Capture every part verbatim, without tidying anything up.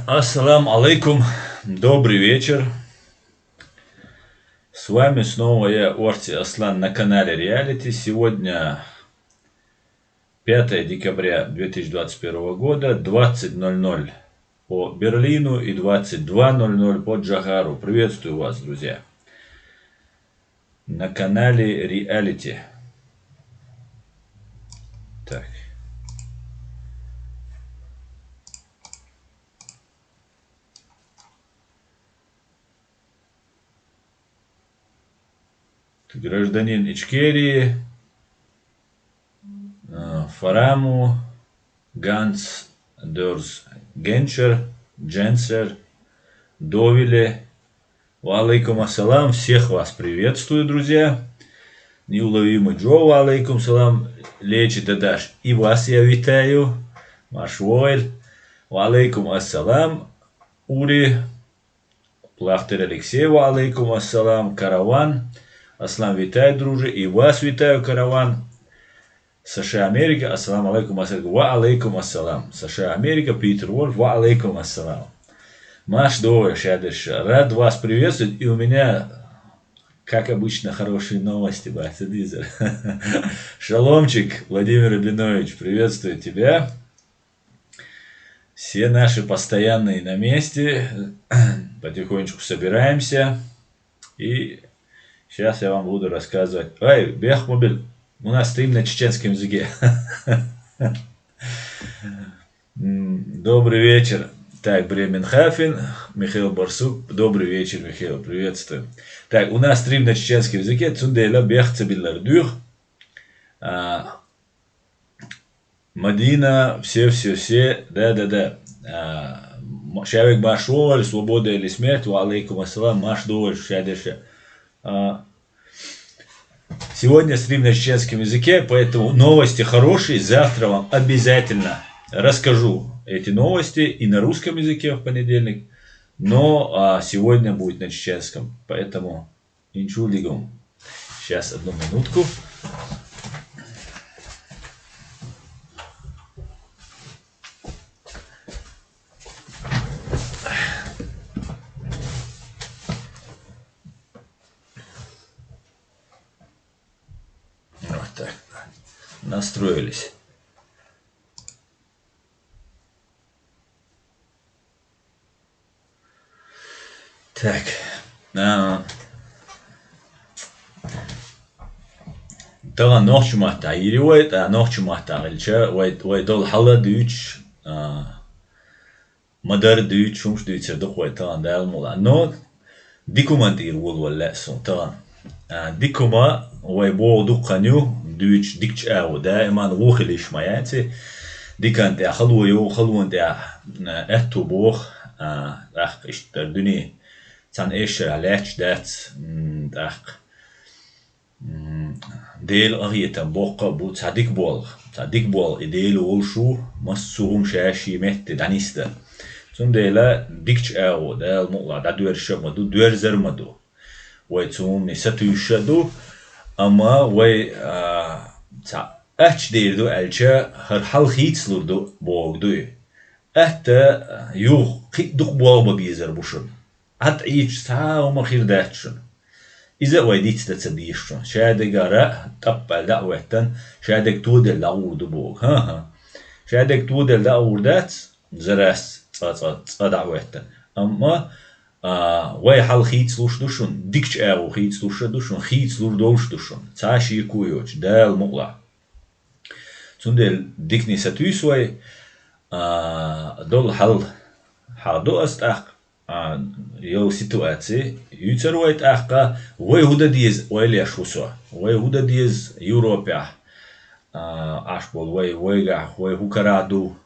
Ассаламу алейкум, добрый вечер. С вами снова я, Орти Аслан, на канале Реалити. Сегодня пятое декабря две тысячи двадцать первого года, двадцать ноль ноль по Берлину и двадцать два ноль ноль по Джохару. Приветствую вас, друзья, на канале Реалити. Так. Гражданин Ичкерии, э, Фараму, Ганс, Дёрз, Генчер, Дженсер, Довиле. Ва алейкум ассалам, всех вас приветствую, друзья. Неуловимый Джо, ва алейкум салам, Лечи Дадаш, и вас я витаю, Машвойль. Ва алейкум ассалам, Ури, Плахтер Алексей, ва алейкум ассалам, Караван. Аслан, витай, друже, и вас витаю, Караван. США Америка, ассаламу алейкум, ассалам. Ва алейкум ассалам. США Америка, Питер Вольф, ва алейкум ассалам. Маш Довой, шадыш, рад вас приветствовать. И у меня, как обычно, хорошие новости, батя Дизер. Шаломчик, Владимир Рабинович, приветствую тебя. Все наши постоянные на месте. Потихонечку собираемся. И сейчас я вам буду рассказывать. Ай, бехмобиль. У нас стрим на чеченском языке. М, добрый вечер. Так, Бременхафен, Михаил Барсук. Добрый вечер, Михаил. Приветствую. Так, у нас стрим на чеченском языке. Цундела бехцебиллер дюх. А, Мадина, все, все, все, да, да, да. А, м- человек Машволь, свобода или смерть, ва алейкум ассалам, Маш Доволь, шадыша. А, сегодня стрим на чеченском языке, поэтому новости хорошие, завтра вам обязательно расскажу эти новости и на русском языке в понедельник, но а, сегодня будет на чеченском, поэтому Инчулигум. Сейчас, одну минутку. Вот так. Настроились. Так. А, таган нохчу матта, или вай, а, нохчу матта, гилча, вай, вай дол хала дюч, а, мадар дюч, шумш дюч, сер дух вай таган дал мула. Но, дикуман дир вол вал ле сун таган. А, дикума вай бо дукханю, дюч, дикч ау, да, иман вухилиш маяци. Дикан тя халу ю, халун тя, а, этту бох, а, ах, иштар дуни. Цан эшер леч дац, м, ах. М, Дел агъетан бокка бу цадик болх. Цадик болх, и Дел олшу, мас сугум шаши метте даниста. Цун дела дикч ау, дал мула, да дуэр шамаду, дуэр зармаду. Вай цунни сатуйшаду, ама вай, а, ца ач дерду алча, хар хал хийцлурду богдуй. Атта юх хи дух болба бизар бушун. Ат ич са ума хир датшун. Иза вай диц да ца дишшун. Шадегара таппал да веттан, шадег тудел да урду бог. Ха-ха. Шадег тудел да урдац, зарас ца-ца-ца да веттан. Амма, а, вай хал хийцлуш душун, дикч агу хийцлуш душун, хийцлур долш душун. Ца ши куйоч, дал мула. Цундел дикни сатуйс вай, а, дол хал хагду астах, а, йол ситуаци, юцар вай тахка, вай худа диз, вай леш хусо, вай худа диз Европя, а, аш бол вай, вайга, вай хукараду,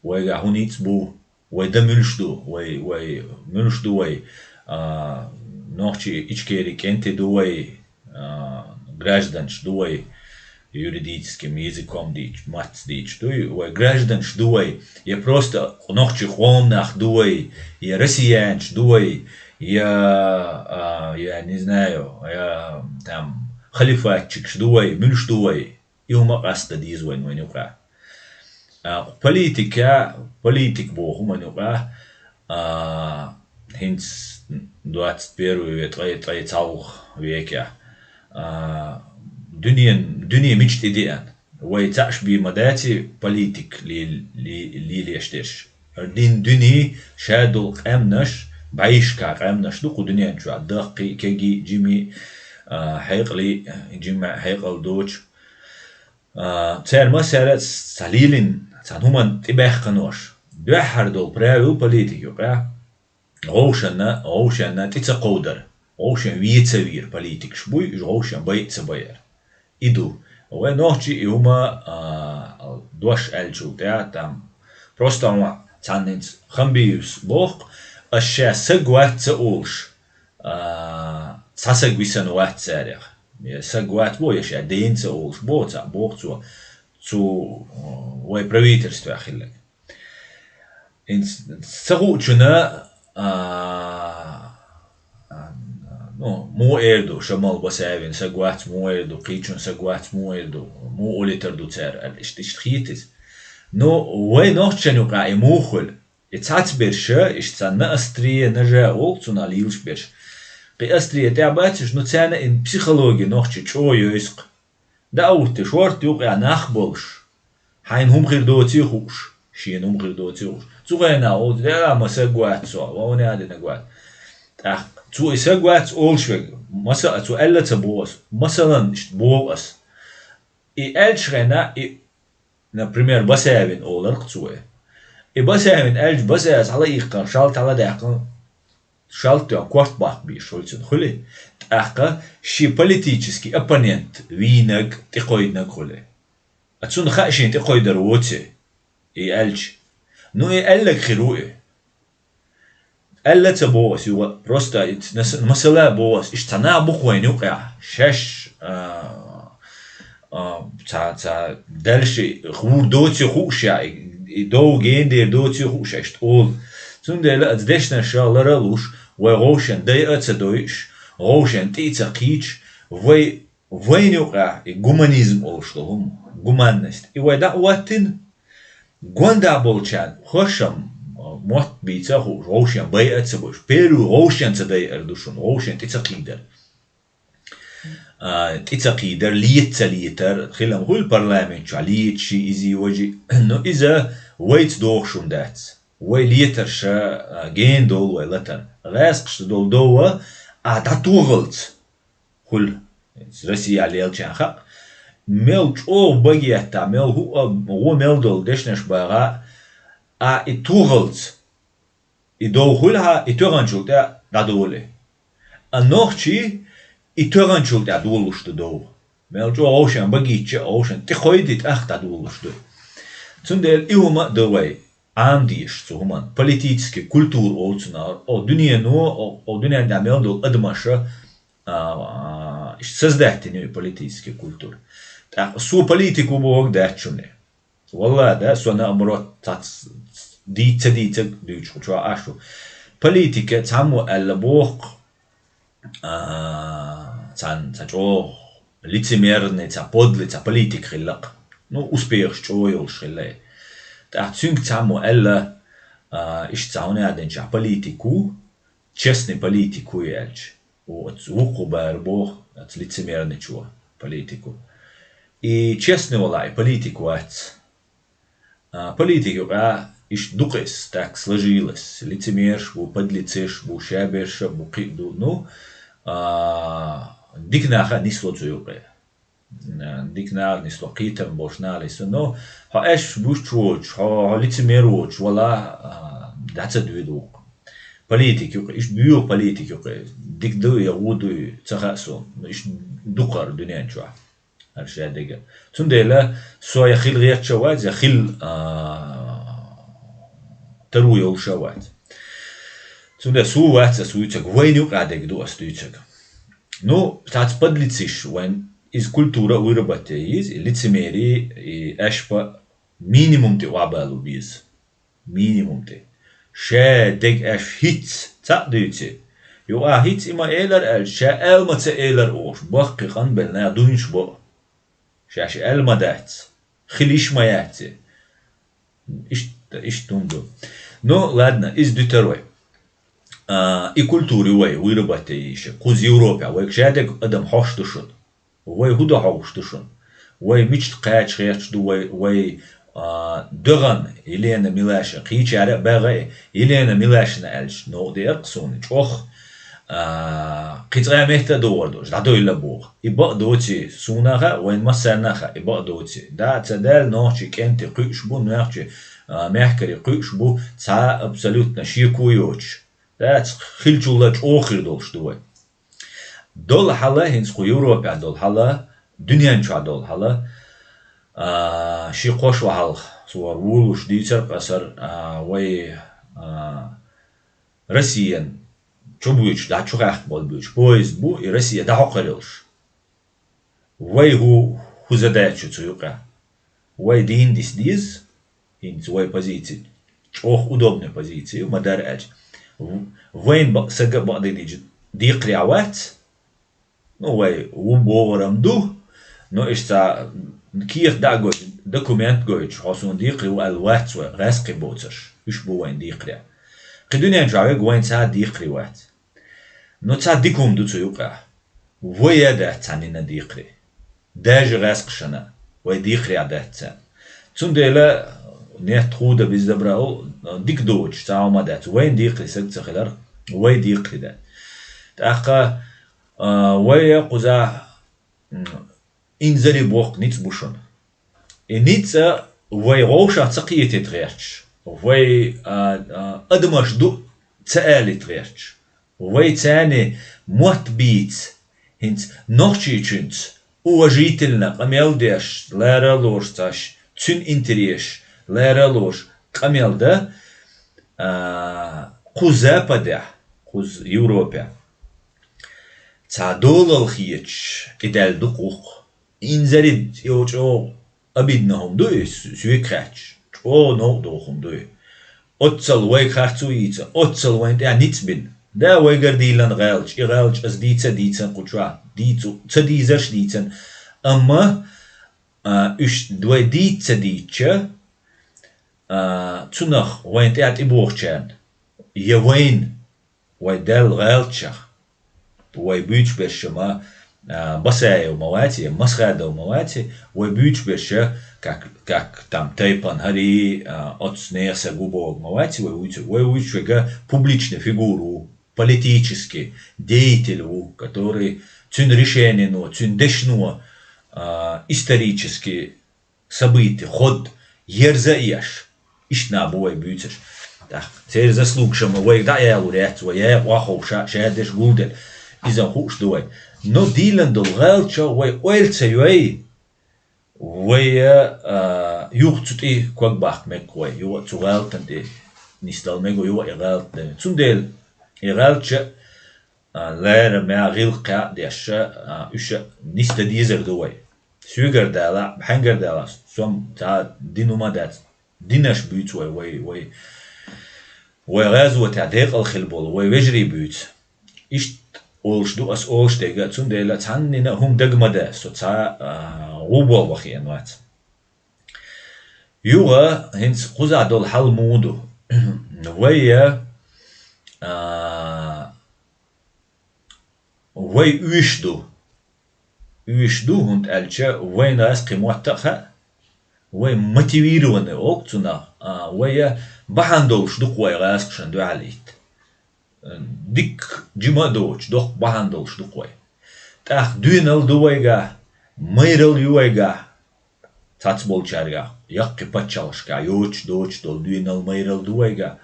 вайга хун ицбу, вай да мюлш ду, вай, вай мюлш ду вай, а, нохчи ичкери кенти ду вай, а, гражданш ду вай, юридическим языком дич, мац дич ду вай, гражданш ду вай, я просто нохчи хомнах ду вай, я россиянш ду вай, я, а, я не знаю, я там халифатчикш ду вай, мюлш ду вай. И ума къаста диз вайн вайн юкъа. А, политика, политик боху ман юкъа. А, хӀинца двадцать первый ве, ткъе, ткъе цхьалгӀа векехь. А, дуьнен, дуьне мича тӀедеана? Вай цхьаъ бен ма дац политика лел-, ле-, лелош дерш. Дин дуьне ша долу къаьмнаш, бӀешка къаьмнаш ду кху дуьнен чохь, даккхий, кегий, жимий, а, хьекъалий, жимма хьекъал доцуш. А, цара массара а цхьа лелийна, цхьана хӀуманна тӀебаьхкина уьш. Дуьххьара долу правил политика юкъахь, гӀовшанна, гӀовшанна тӀе ца кховдар, гӀовшан вен ца вийр политикаш буй, уьш гӀовшан байа ца байар. И ду. Вай нохчий и хӀума, а, дош аьллачул тӀаьхьа, там, просто хьуна цхьанненца Хамбиевс боху, ас ша саг вац ца олуш, а, цхьа саг висина вац царех. Я саг вац бо, я ша дена ца олуш бо, цхьаъ боху цо, цу, а, вай правительствехь хилларг. ХӀинца ца хуучунна, а, а, ну, муха эр ду, Шамал Басаевн саг вац муха эр ду, кхечун саг вац муха эр ду, муха олуьйтур ду цара, аьлла, иштта, иштта хета иза. Ну, вай нохчашна юкъахь и муха хуьлу? И цхьацца берш, иштта цхьа на острие ножа олу цунах лелаш берш. Кхин острие тӀехь бац уьш, ну, царна и психологи нохчийн чӀогӀа йойсу-кх. ДӀа а хӀуттий, шорта юкъахь нах болуш, хьайна хӀума хир доций хууш, шена хӀума хир доций хууш. Цу хенахь олу, де, ма саг вац со, ва ван а динаг вац. ТӀаккха цо и саг вац олуш верг, маса а цо аьлла ца боху ас, масалан, иштта боху ас. И аьллачу хенахь, и, например, Басаевн олар-кх цо и. И Басаевн аьлча, Басаевс хьала иккхина, шалта хьала даьккхина, шалта тӀе корта баккха бийш хуьлу цунна хуьлий. ТӀаккха шен политический оппонент вийнарг, тӀекхойдинарг хуьлий. А цунна хаьа шен тӀекхойдар воций, и аьлча. Ну, и аьлларг хир ву и. Аьлла ца боху ас юха, просто и ц-, нас-, масала боху ас, иштта цхьа нах бу-кх вайна юкъахь, шаьш, а, а, цхьа, цхьа даьллаш и хуур доций хууш я, и, и дов гена дер доций хууш я, иштта олу. Цундела аса дешнаш ша лара а луш, вай гӀовшан дайа а ца дойуш, гӀовшан тӀе а ца кхийдаш, вай Вайна юкъахь и гуманизм олуш долу хӀума, гуманность, и вай дӀа а хӀоттийна, гонаха болчарна хӀорш-м мотт бийца а хууш, гӀовшен байа а ца бойуш, первый гӀовшен ца дайар ду шуна, гӀовшен тӀе ца кхийдар. А, тӀе ца кхийдар, лета ца летар, хила-м хуьлу парламент чохь леташ ши иза, важа, но иза вайца догӀуш хӀума дац. Вай летарша, а, гена долу вай латар. ГӀаскхашца долу дов а дӀатохалц. Хуьлу. Россия лелачарна хаьа. Мел чӀогӀа багетта, мел хӀуъа, гӀо мел долу дешнаш багӀа, а и тохалц, и дов хуьлу хьа, и тоьхначул тӀаьхьа дӀадолу. А нохчий и тоьхначул тӀаьхьа долуш ду дов. Мел чӀогӀа гӀовшен багийча а, гӀовшен тӀекхойди тӀаккха дӀадолуш ду. Цундела и хӀума а ду вай. Ӏамадеш цу хӀуманна, политический культура олу цунах, о дуьнено, о, о дуьнен тӀехь мел долу адамаша, а, а, иштта создать дина ю и политический культура. ТӀаккха со политико бохург дац шуна. Валла, да, со наоборот, цац дийца, дийца дуьйцуш хӀу чохь а шу. Политика цхьаммо аьлла боху, а, цхьан, цхьа чӀогӀа лицемерный, цхьа подлый, цхьа политик хилла-кх. Ну, успехаш чӀогӀа йолуш хилла и. ТӀаккха цуьнга цхьаммо аьлла, а, иштта цхьа хӀун аьлла динчохь политик ву, честный политик ву и аьлча. Ву оцу вукху бара боху, оцу лицемерный чо политику. И честный валахь, и политик вац. А, политика юкъа иштта ду-кх иза, так сложилось. Лицемерш бу, подлецеш бу, шаберш а бу, кхин а ду. Ну, а, дика нах а нисло цу юкъе. А, дика нах а нисло, кхетам болуш нах а нисло. Но хьо аьшпаш буьйцуш воцуш, хьо, хьо лицемер воцуш, вала, а, дӀа ца дуьйду вукху. Политика юкъе, иштта боьха политика юкъе. Дика ду я вон ду, ца хаьа суна. Ну, иштта ду-кх хӀара дуьнен чохь. ХӀара шадерг. Цундела со я хила гӀерташ а вац, я хила, а, таро йолуш а вац. Цундела со вац ас вуьйцург, вайна юкъа дерг ду ас дуьйцург. Ну, цхьацца подлецаш вайн, иза культура а выработать е еза, и лицемери, и аьшпа минимум тӀе охьабало беза. Минимум тӀе. Ша дерг аьшпаш хӀинцца цхьаъ дуьйций. Юкъа хӀинцца и ма элар аьлча, ша аьлла ма ца элар оха, баккхий къанбелла наха дуйнаш бо. Шаьш аьлла ма дац. Хила йиш ма яц и. Иштта, иштта хӀума ду. Ну, ладно, иза дуьтар вай. А, и культура вай, вырабатывать йиш я. Кхуза Европе, вайга шадерг адам хьош ду шуна. Вай хӀун ду хьош ду шуна? Вай мича кхача хеташ ду вай, вай, а, догӀан Елена Милашина, кхечара а багӀа и, Елена Милашина аьлча, новкъа деар-кх суна, чӀоагӀа, а, кхин цкъа метта а догӀар долуш, дӀадойла боху. И бакъ доций, суна а хаьа, вайн массарна а хаьа, и бакъ доций. Да, ца даьлла, нохчий кӀентий кхуьуш бу, нохчий, а, мехкарий кхуьуш бу, цхьа абсолютно шеко йоцуш. Дац, хиллачул а чӀогӀа хир долуш ду вай. Долу хьал, хӀинца кху Европехь долу хьал, дуьнен чохь долу хьал, а, ши-кхо шо хьалха, со вуьйлуш дийцар-кх аса, а, вай, а, Россиян чу буьйцуш, дӀа чу хаьхка болу буьйцуш, поезд бу, и Россия дӀахьокхур йолуш. Вай хӀу-, хӀун задача ю цу юкъахь? Вай дийна диса деза, хӀинца вай позици, чӀогӀа удобная позици ю, ма-дарра аьлча. В-, вайна бакъ-, сага бакъдерг дийцича декхарехь вац, ну, вай ву богӀург ду, но иштта кехат дӀа а гойтуш, документ гойтуш, хьо суна декхаре ву аьлла вац вай, гӀаьскхи боцурш, уьш бу вайна декхарехь. Кхин дуьнен чохь верг вайна цхьа а декхаре вац. Но цхьа дика хӀума ду цу юкъахь. Вай а дац цхьаннена декхаре. Даже гӀаьскхашна вай декхаре а дац царна. Цундела нет худа без добра, дика доцуш цхьа хӀума дац. Вайна декхаре сага ца хилар, вай декхаре дац. ТӀаккха, а, вай а кхуза, м, инзаре боккха ницкъ бу шуна. И ницкъ вай вовшах ца кхетийта гӀерташ, вай, а, а, адамаш ду ца алийта гӀерташ, вай царна мотт бийца, хӀинца нохчичуьнца уважительно къамел деш, лара а лоруш цхьаш, цуьнан интересаш лара а лоруш къамел дан, а, кху Западехь, кхуза Европехь. Цхьа долалла хеташ, и даьлла дукха ву-кх. Инзаре чӀогӀа обидно хӀума ду и, соьга хаьттича, чӀогӀа новкъа доху хӀума ду и. Оццал вайга харцо йийца, оццал вайна тӀехь ницкъ бина. Да, вайгара дийлина гӀалаташ, и гӀалаташ аса дийца а дийцина кху чохь, дийца, ца дийзарш а дийцина. Амма, а, уьш вай дийца ца дийцча, а, цунах вайна тӀехь тӀебогӀучарна, я вайна, вай даьлла гӀалатех, вай буьйцуш берш ма, а, Басаев ма вац, я Масхадов ма вац, вай буьйцуш берш, как, как там тайпан хӀара, а, оцу нехан са гу боху ма вац, вай вуьйцу-, вай вуьйцуш верг публичный фигура ву, политический деятель ву, который цуьнан решенино, цуьнан дешно, а, исторический событие, ход ерза а еш, иштта нах бу вай буьйцурш. ТӀаккха церан заслугаш-м вайга дӀа а ялур яц, вай яа охьаховша, шадерш гулделла. Иза хууш ду вай. Но дийлина долу гӀалаташ вай ойла ца йой, вай, а, юха цу тӀе ког баккха мега вай, юха цу гӀалатана тӀе нисдала мега, юха и гӀалат дан. Цундела и гӀалаташ а, лара, мега гӀиллакх а деш, а, уьш а нисдан дезар ду вай. Соьгара далахь, хьаьнгара далахь, со-м цхьа дина хӀума дац. Динаш буьйцу вай, вай, вай, вай гӀазотехь декъала хила болу, вай вежарий буьйцу. Иштта олуш ду ас олуш дерг а, цундела цхьаннена а хӀума дага ма да, со цхьа, а, гӀу болх бан хиъна вац. Юха, хӀинца кхузахь долу хьал муха ду? Вай, а, вай уьш ду. Уьш ду, хӀунда аьлча вайна аса кхин мотт а хаьа, вай мотивированный олу цунах, а, вай бахьана долуш ду-кх вай гӀазкхашна дуьхьал итт. Дикка жима а доцуш, доккха бахьана долуш ду-кх вай. ТӀаккха доьналла ду вайгахь, майралла ю вайгахь, цхьацболчаьргахь, яккхий пачхьалкхашкахь йоцуш доцуш долу доьналла, майралла ду вайгахь.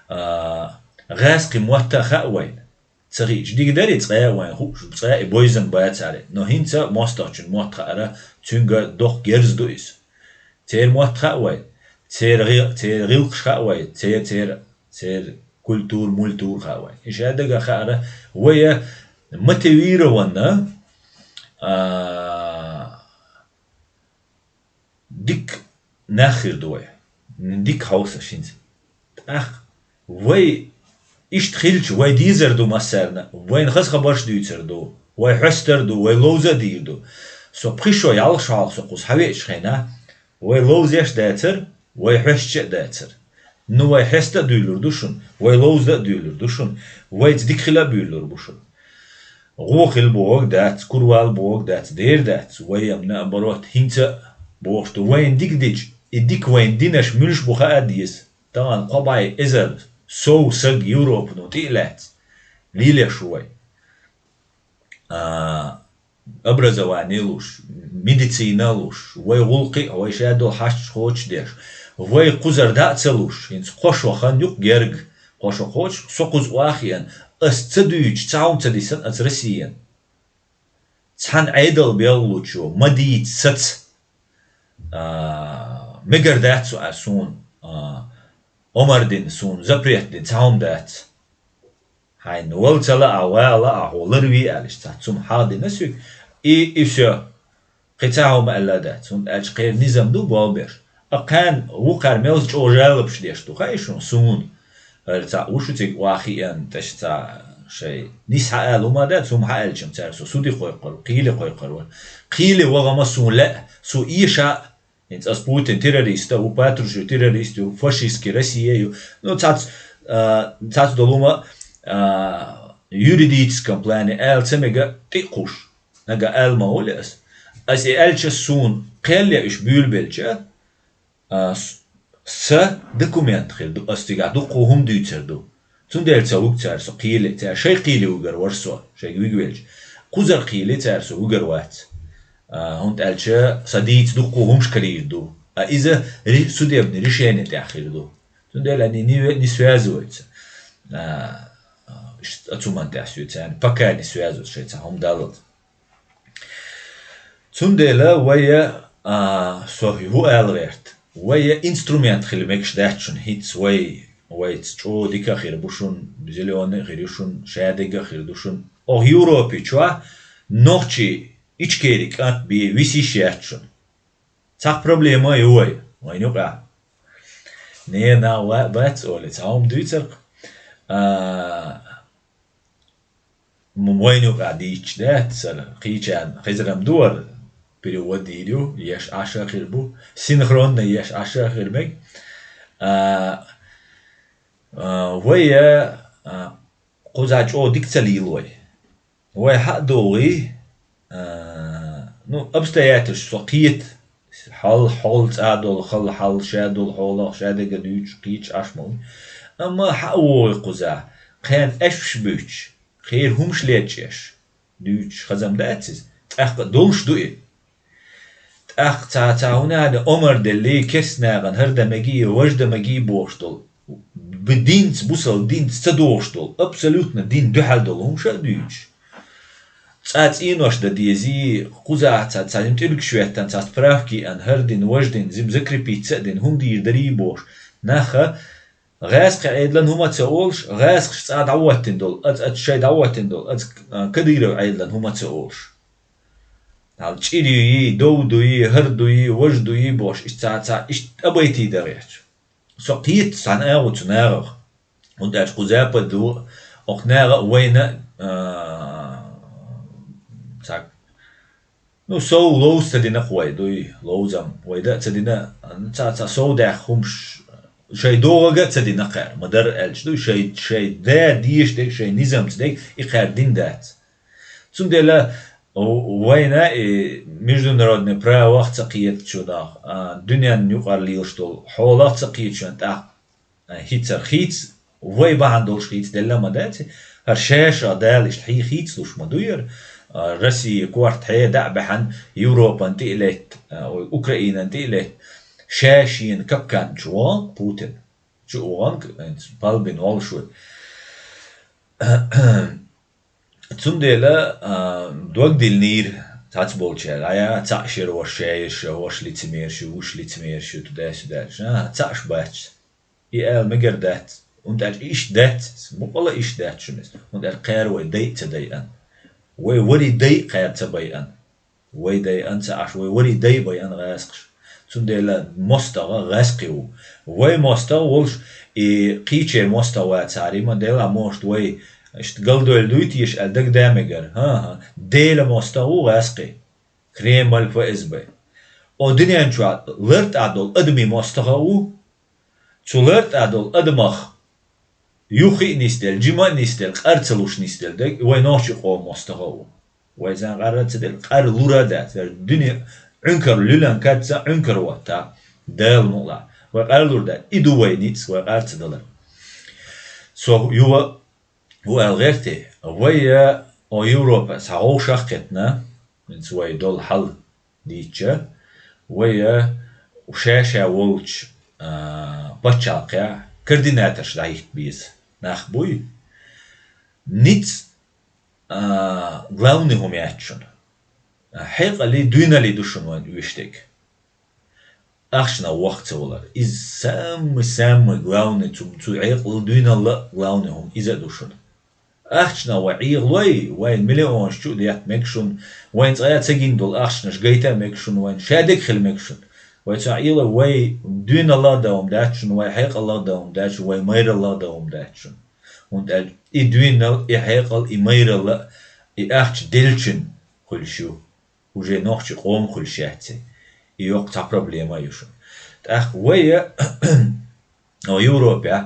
А, гӀазкхийн мотт а хаьа вайна. Ца хиъча, дика дарий, цкъа а вайна хууш, цкъа а и бойзан бацара. Но хӀинца мостагӀчун мотт хаьара, цуьнга доккха герз ду иза. Церан мотт хаьа вай, церан гӀи-, церан гӀиллакхаш хаьа вай, церан, церан, церан культура, мультура хаьа вай. И шадага хаьара, вай мотивированно, а, дика нах хир ду вай. Дика хьовсаш хӀинца. ТӀаккха вай иштта хилча, вай дезар ду массарна, вайна хаза хабарш дуьйцур ду, вай хьоьстур ду, вай ловза а дийр ду. Со пхи шо, ялх шо хьалха со кхуза хьавеачу хенахь, вай ловзеш а дацара, вай хьоьстуш а дацара. Ну, вай хьеста а дуьйлур ду шуна, вай ловза а дуьйлур ду шуна, вайца дика хила а буьйлур бу шуна. ГӀо хила бохург дац, кура вала бохург дац, дера дац, вай ам наоборот, хӀинца а бохуш ду, вайна дика дича, и дика вайна динарш муьлш бу хаа деза. Тахана кхо бӀе эзар сов саг Европано тӀе а лаьцна, лелаш ву вай. А, образование луш, медицина луш, вай гӀуллакхе а, вай шадолу хьашташ кхочушдеш, вай кхузара дӀа а ца луш, хӀинца кхо шо хан юкъа герга, кхо шо кхочуш, со кхуза охьахиъна, ас ца дуьйцуш, цхьа хӀума ца дисина аса Россияна. Цхьана Ӏедал белхалучо ма дийца саца. А, мегар дац цу а суна, а, омар дина, суна запрет дина, цхьа хӀума дац. Хьайна вала ца лаахь, вала лаахь, хьо ларве аьлла, иштта цхьа цума хьахдина соьга. И, и всё. Кхин цхьа хӀума аьлла дац, хӀунда аьлча кхеран низам ду болх беш. А кхаьна вукхара мелла чӀогӀа жалобаш деш ду, хаьий шуна, суна. ХӀара цхьаъ ву шу цига охьахиъна, тӀаьш цхьа шайн нийса хьаала хӀума дац, хӀума хьааьлча-м цара со суде кхойкхур, кхеле кхойкхур вара. Кхеле вахар-м суна лаьа, со эша а, хӀинца ас Путин террорист а ву, Патрушев террорист а ву, фашистский Россия а ю. Ну, цхьацца, а, цхьацца долу хӀума, а, юридическом плане ала ца мега тӀе а кхуш. Нагахь аьлла ма волу ас. Ас и аьлча суна кхел ян уьш буьйлабелча, а, с-, сан документ хир ду, ас цигахь дуккха хӀума дуьйцур ду. Цундела ца вуьгу цара со кхеле, цара шайн кхеле вуьгур вара со, шайга вуьгу велча. Кхузара кхеле цара со вуьгур вац. А, хӀунда аьлча сан дийца дуккха хӀумаш карийр ду. А иза ри-, судебный решение тӀехь хир ду. Цундела они не, не связываются. А, а, ш-, а цу ман тӀехь соьца, пока не связываются, шайн цхьа хӀума даллалц. Цундела вай, а, со хӀу ала гӀерта, вай инструмент хила мегаш дац шуна хӀинца вай, вайца чӀогӀа дика а хир бу шуна, зелёный а хир ю шуна, шадерг а хир ду шуна. Оха Европе чохь нохчий Ичкери кӀант бен висиш яц шуна. Цхьа проблема а ю вай, вайна юкъахь. Не, нах ва-, бац олий, цхьа хӀума дуьйцург. А, м-, вайна юкъахь дийцча дац, аса кхечарна хезар-м ду вара, перевод йийр ю, еш Ӏаш а хир бу, синхронно еш Ӏаш а хир мега. А, а, вай, а, кхузахь чӀогӀа дика ца лийла вай. Вай хьа а догӀий, а, ну, обстоятельства со кхета, хьал, хьол цӀа долу, хала хьал, ша долу хьолах, шадерг а дуьйцуш, кхеташ Ӏаш ма ву. Амма хьа а вогӀий кхузахь, кхеран аьшпаш буьйцуш, кхеран хӀумаш лечкъаш дуьйцуш, хазам дац иза, тӀаккха долуш ду и. ТӀаккха цхьа, цхьа хӀунда аьлла омар делли, керста нахана хӀара дан мегий, важа дан мегий бохуш долу. Бу-, динца, бусалба динца ца догӀуш долу, абсолютно дин дуьхьал долу хӀумаш а дуьйцуш. Цкъа цӀенош дан дезий, кхузахь цхьа, цхьа тӀулгаш веттан, цхьа справки а ян, хӀара дин, важа дин, зим закрепиться а дин, хӀума дийр дарий бохуш. Наха гӀаьскхи Ӏедалан хӀума ца олуш, гӀаьскхаш цкъа дӀахӀоттина долу, аса, аса шайн дӀахӀоттина долу, аса, а, Кадыров Ӏедалан хӀума ца олуш. Хьал чӀир юй, дов дуй, хӀара дуй, важа дуй бохуш, иштта цхьа, цхьа, иштта тӀабайтий дан гӀерташ. Со кхета цхьана агӀо цу нахах. ХӀунда аьлча кху Запад ду, окху наха а вайна, а, цхьа, ну, сов ловза ца дина кху вай, дуй, ловзам, вай дан а ца дина, цхьа, цхьа сов даьхна хӀумаш, шайн догӀага а ца дина кхара, ма-дарра аьлча, дуй, шайн, шайн да дезаш дерг, шайн низамца дерг, и кхара дина дац. Цундела в-, вайна и международный правах ца кхетачунах, а, дуьненна юкъара лелаш долу хьолах ца кхетачунах тӀаккха, а, хӀинцара хийца, вай бахьана долуш хийца делла ма дац и. ХӀара шаьш а Дала иштта хьий хийцалуш ма ду яра. А, Россия корта хье дӀа а баьхьана, Европан тӀе а летта, а, ой, Украинан тӀе а летта, ша шена капкан чу вогӀан Путин. Чу вогӀан, палбина волуш ву. Цундела, а, дог диллинера цхьацца болчара, а, я, цхьаъ шера ваша, шаьш шера ваша, лицемерш ю, вуш лицемерш ю, туда-сюда. А, цхьаъш бац. И ала мегар дац. ХӀунда аьлча иштта дац, мукъала иштта дац шуна иза. ХӀунда аьлча кхара вай дай а ца дайъан. Вай вари дай а кхара ца байъан. Вай дайъан ца Ӏаш, вай вари дай байъан гӀаьскхаш. Цундела мостагӀа гӀаьскхи ву. Вай мостагӀа волуш, и кхечеран мостагӀа вацахьара, ма делахь, может, вай иштта галдойла дуй теша аьлла дагада мегар. ХӀан-хӀа, Делан мостагӀа ву гӀаьскхи. Кремль, ФСБ. О дуьнен чохь лартӀахь долу адамийн мостагӀа а ву. Цу лар тӀа долу адамах юххе а нисделла, жима а нисделла, къар ца луш нисделла дерг вай нохчийн къомо стага ву. Вай царна къар а ца делла, къар лур а дац, вай дуьне Ӏункар луьлан кад ца Ӏункар ватта, Дала мукъ лахь. Вай къар лур дац, и ду вай ницкъ, вай къар ца далар. Со юха ву аьлла гӀерте, вай я о Европа схьа вовшах а кхетна, хӀинца вай долу хьал дийцча, вай я ша-ша волчу, а, пачхьалкхехь координаторш дӀахӀитта беза нах буй. Ницкъ, а, главный хӀума яц шуна. Хьекъалий, дуьйналлий ду шуна вайн оьшург. Ахчанах вахка ца валар. Иза самый-самый главный, цу, цу хьекъал, дуьйналла а главный хӀума иза а ду шуна. Ахчанах вай Ӏехалой, вайн миллионаш чу а детта мега шуна, вайн цкъа а ца гина долу ахчанаш гайта а мега шуна, вайн шадерг хила мега шуна. Вай цунах Ӏехалой, вай дуьйналла а дан хӀума дац шуна, вай хьекъалла а дан хӀума дац шуна, вай майралла а дан хӀума дац шуна. ХӀунда аьлча и дуьйналла, и хьекъал, и майралла, и ахча деллачун хуьлуш ю. Уже нохчийн къоман хуьлуш яц и. И йоккха цхьа проблема а ю шуна. ТӀаккха вай, а, Европехь,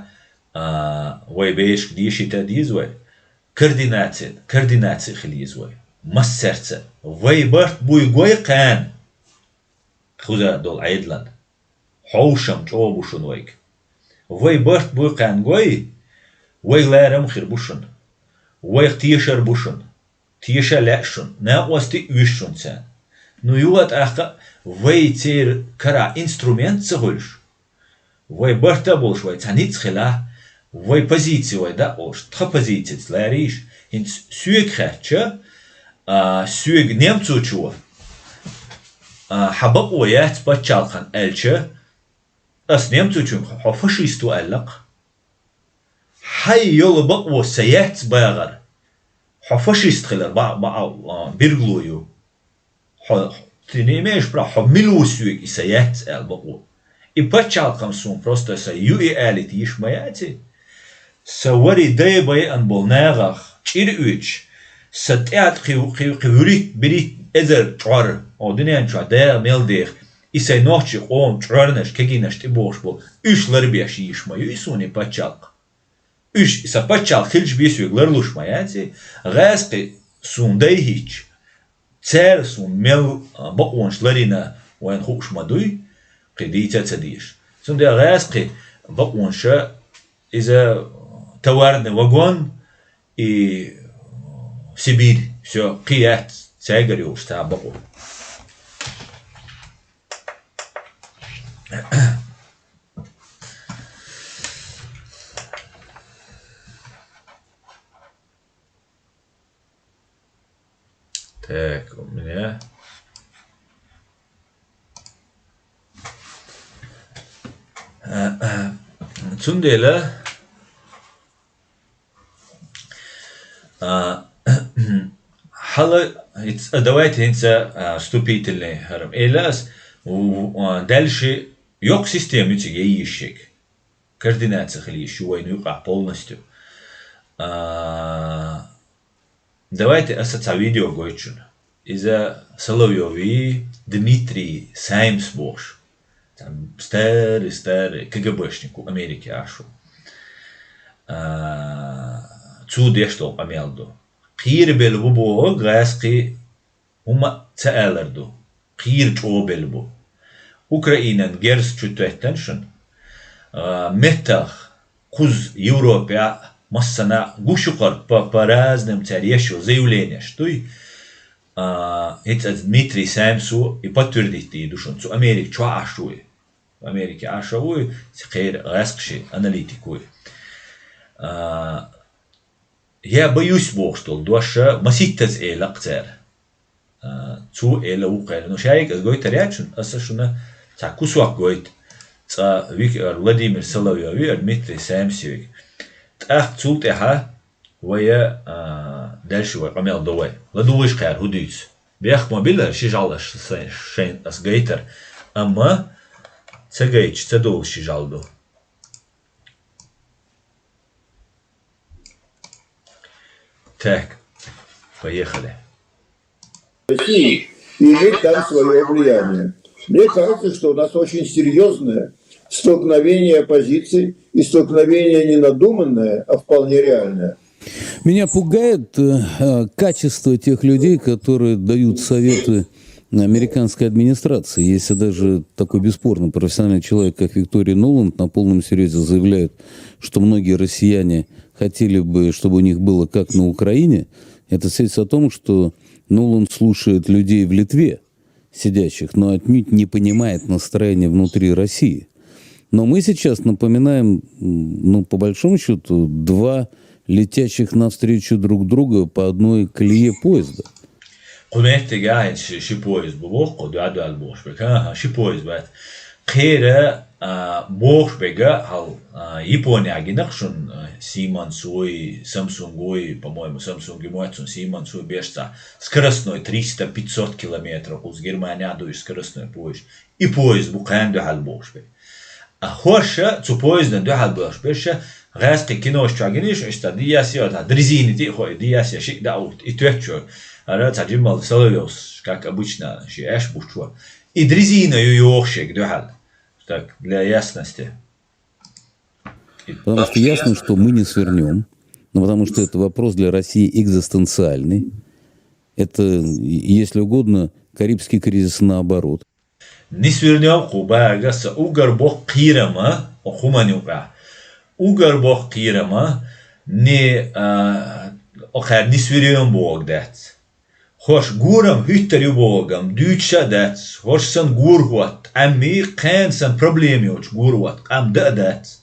а, вай берашка дешийта а деза вай. Координаци, координаци хила еза вай. Массаьрца. Вай барт буй гой кхана. Кхуза долу Ӏедалан. Хьовшам чӀогӀа бу шуна вайга. Вай барт буй кхаьнна гой, вай ларам хир бу шуна. Вайх тешар бу шуна. Теша лаьа шуна. Накъостий а вуьш шуна царна. Ну, юха тӀаккха а вай церан карахь инструмент ца хуьлуш, вай барта а болуш, вай цхьа ницкъ хилахь, вай позици вай дӀа а олуш, тхан позицица ларийша, хӀинца соьга хаьттича, а, соьга немцочо, а, хьан бакъо яц пачхьалкхан аьлча, ас немцочуьнга хьо фашист ву аьлла-кх. Хьайн йолу бакъо сан яц бахар, хьо фашист хилар бакъ-, бакъ-, а, билгало ю. Хьо, ты не имеешь права, хьо мила ву соьга и сан яц аьлла бакъо. И пачхьалкхам суна просто сан ю и алийта йиш ма яц и. Сан вари дай байъан болу нахах чӀир оьцуш, сан тӀаьхьа кхин, кхин, кхин вуьрхӀитта, берхӀитта эзар чкъор, о, дуьнен чохь Дала мел деха, и сайн нохчийн къоман чкъорнаш, кегийнаш тӀебогӀуш болу, уьш ларбеш йиш ма ю и суна и пачхьалкх. Уьш сан пачхьалкх хилча бен соьга ларлуш ма яц и, гӀаскхи суна дай хӀиттича, цара суна мел, а, бакъонаш ларйина вайна хууш ма дуй, кхин дийца а ца дезаш. Цундела гӀаскхи бакъонаша иза товарный вагон и Сибирь, всё, кхин яц цаьргара йолуш цхьа а бакъо. Так, у меня. Цундела, а, хьала, иц-, а, давайте хӀинца, а, вступительный хӀара. Эла ас, у, а, дальше йоккха система ю цига яйишшиг. Координация хила йиш ю вайна юкъахь полностью. А, давайте аса цхьа видео гойту шуна. Иза Соловьёви Дмитрий Саймс бохуш. Цхьа старый, старый КГБшник ву, Америке Ӏаш ву. А, цо деш долу къамел ду. Кхерабелла бу боху гӀаскхи хӀума ца алар ду. Кхера чӀогӀа белла бу. Украинан герз чу тоьттан шуна. А, меттах кхуза Европехь массанхьа гуш ю кхара по, по разным цара еш йолу заявленеш дуй. А, хӀинца Дмитрий Саймсо и подтвердить дийр ду шуна. Цу Америка чохь Ӏаш ву и. Америке Ӏаш ву и, цу кхера гӀаскхи аналитик ву и. А, я боюсь бохуш долу дош масийттаза эла-кх цара. А, цо эла ву кхеран. Ну, шайга аса гойтар яц шуна, аса шуна цхьа кусок гойту. Цкъа Вик-, а, Владимир Соловьёви, а, Дмитрий Саймсеви. ТӀаккха цул тӀаьхьа вай, а, дальше вай къамел до вай. ЛадугӀуш кхара хӀун дуьйцу? Бехк ма биллара ши жӀалаш сайн, шайн аса гайтар. Амма ца гайташ, ца долуш ши жӀал ду. Так, поехали. России и иметь там своё влияние. Мне кажется, что у нас очень серьёзная Столкновение позиций и столкновение не надуманное, а вполне реальное. Меня пугает э, э, качество тех людей, которые дают советы американской администрации. Если даже такой бесспорно профессиональный человек, как Виктория Нуланд, на полном серьезе заявляет, что многие россияне хотели бы, чтобы у них было как на Украине, это свидетельствует о том, что Нуланд слушает людей в Литве, сидящих, но отнюдь не понимает настроение внутри России. Но мы сейчас напоминаем, ну, по большому счету, два летящих навстречу друг друга по одной колее поезда. Кху меттиге ахьа ши, ши поезд бу боху, дуьхьа-дуьхьа бохуш берг. Ха, ха, ши поезд бац. Кхера а, бохуш берга хьал а, Япония гинах шун а, Siemens вой, Samsung вой, по-моему, Samsung и моцун Siemens вой бешца. Скоростной триста-пятьсот километров, уз Германия дуй скоростной поезд. И поезд бу кхаьн дуьхьал бохуш берг. А хӀорша цу поездан дуьхьал бохуш берша, гӀаьскхи кинош чу гиниш, иштта дияс йода, дрезини ти хой, дияс я шик да аут, и твет чу. Ара ца Джиммал Соловьёвс, как обычно, ши эш бучва. И дрезина ю йохшек дуьхьал. Так, для ясности. Потому что ясно, что мы не свернем. Ну, потому что это вопрос для России экзистенциальный. Это, если угодно, Карибский кризис наоборот. Нисвирнев кху бага са угар бох кхирама, о хуманюка. Угар бох кхирама, не а, о хар нисвирем бог дац. Хош гурам хиттар ю богам, дюча дац, хош сан гур хот, амми кхен сан проблем йоч гур хот, ам да дац.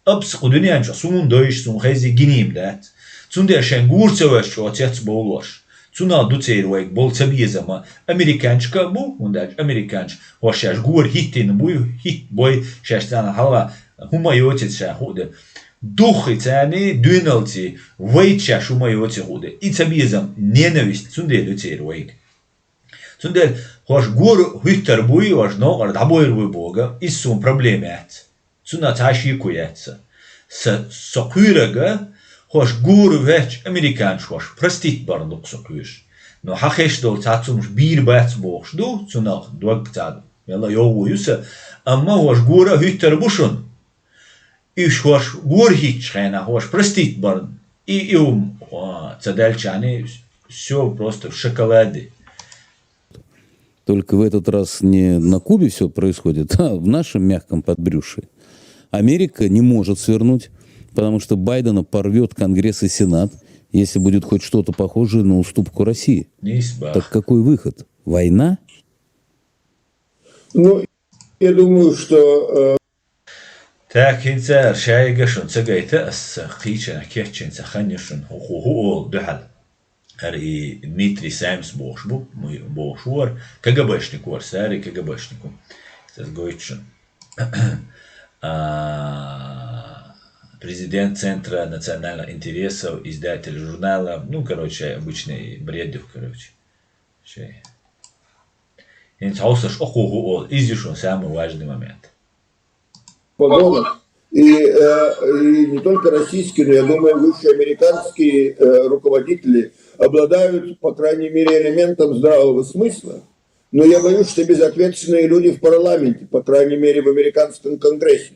Абс кху дуьнен чу сун дойш сун хези гиним дац. Цунде шен гур ца ваш чо цец болош. Цуна дуцер вайг бол ца безама. Американчка бу, ундач американч, хош шаш гур хиттин буй, хит бой, шаш цана хала, хума йоцец ша худе. Духи цани, дуйналци, вайча шума йоци худе. И ца безам ненависть, цунде дуцер вайг. Цунде хош гур хиттар буй, хош ногар дабойр буй бога, и сун проблем яц. Цуна цаш йику яц. Со, со кхуьрага, хош гур веч американч хош, простит бар дук со кхуьш. Но хахеш дол цацумш бир бац бохш ду, цунах дог цад. Яла йогу юса, амма хош гура хиттар бушун. Иш хош гур хич хена, хош простит бар. И иум ца дальчани все просто в шоколаде. Только в этот раз не на Кубе все происходит, а в нашем мягком подбрюшье. Америка не может свернуть, потому что Байдена порвет Конгресс и Сенат, если будет хоть что-то похожее на уступку России. Так какой выход? Война? Ну, я думаю, что... Так, хинца шайга шун цагайта ас кийчана кечинца ханья шун ху ху ол дуьхьал. Ар и Дмитрий Саймс бохуш бу, бохуш вар, КГБшник вар, сари КГБшнику. Сейчас гойтшин. А, президент Центра национальных интересов, издатель журнала, ну, короче, обычный бредюк, короче. Шей. Хинц хаусаш окуху ол, изишун самый важный момент. Вагонов. И, э, и не только российские, но, я думаю, высшие американские э, руководители обладают, по крайней мере, элементом здравого смысла. Но я боюсь, что безответственные люди в парламенте, по крайней мере, в американском Конгрессе,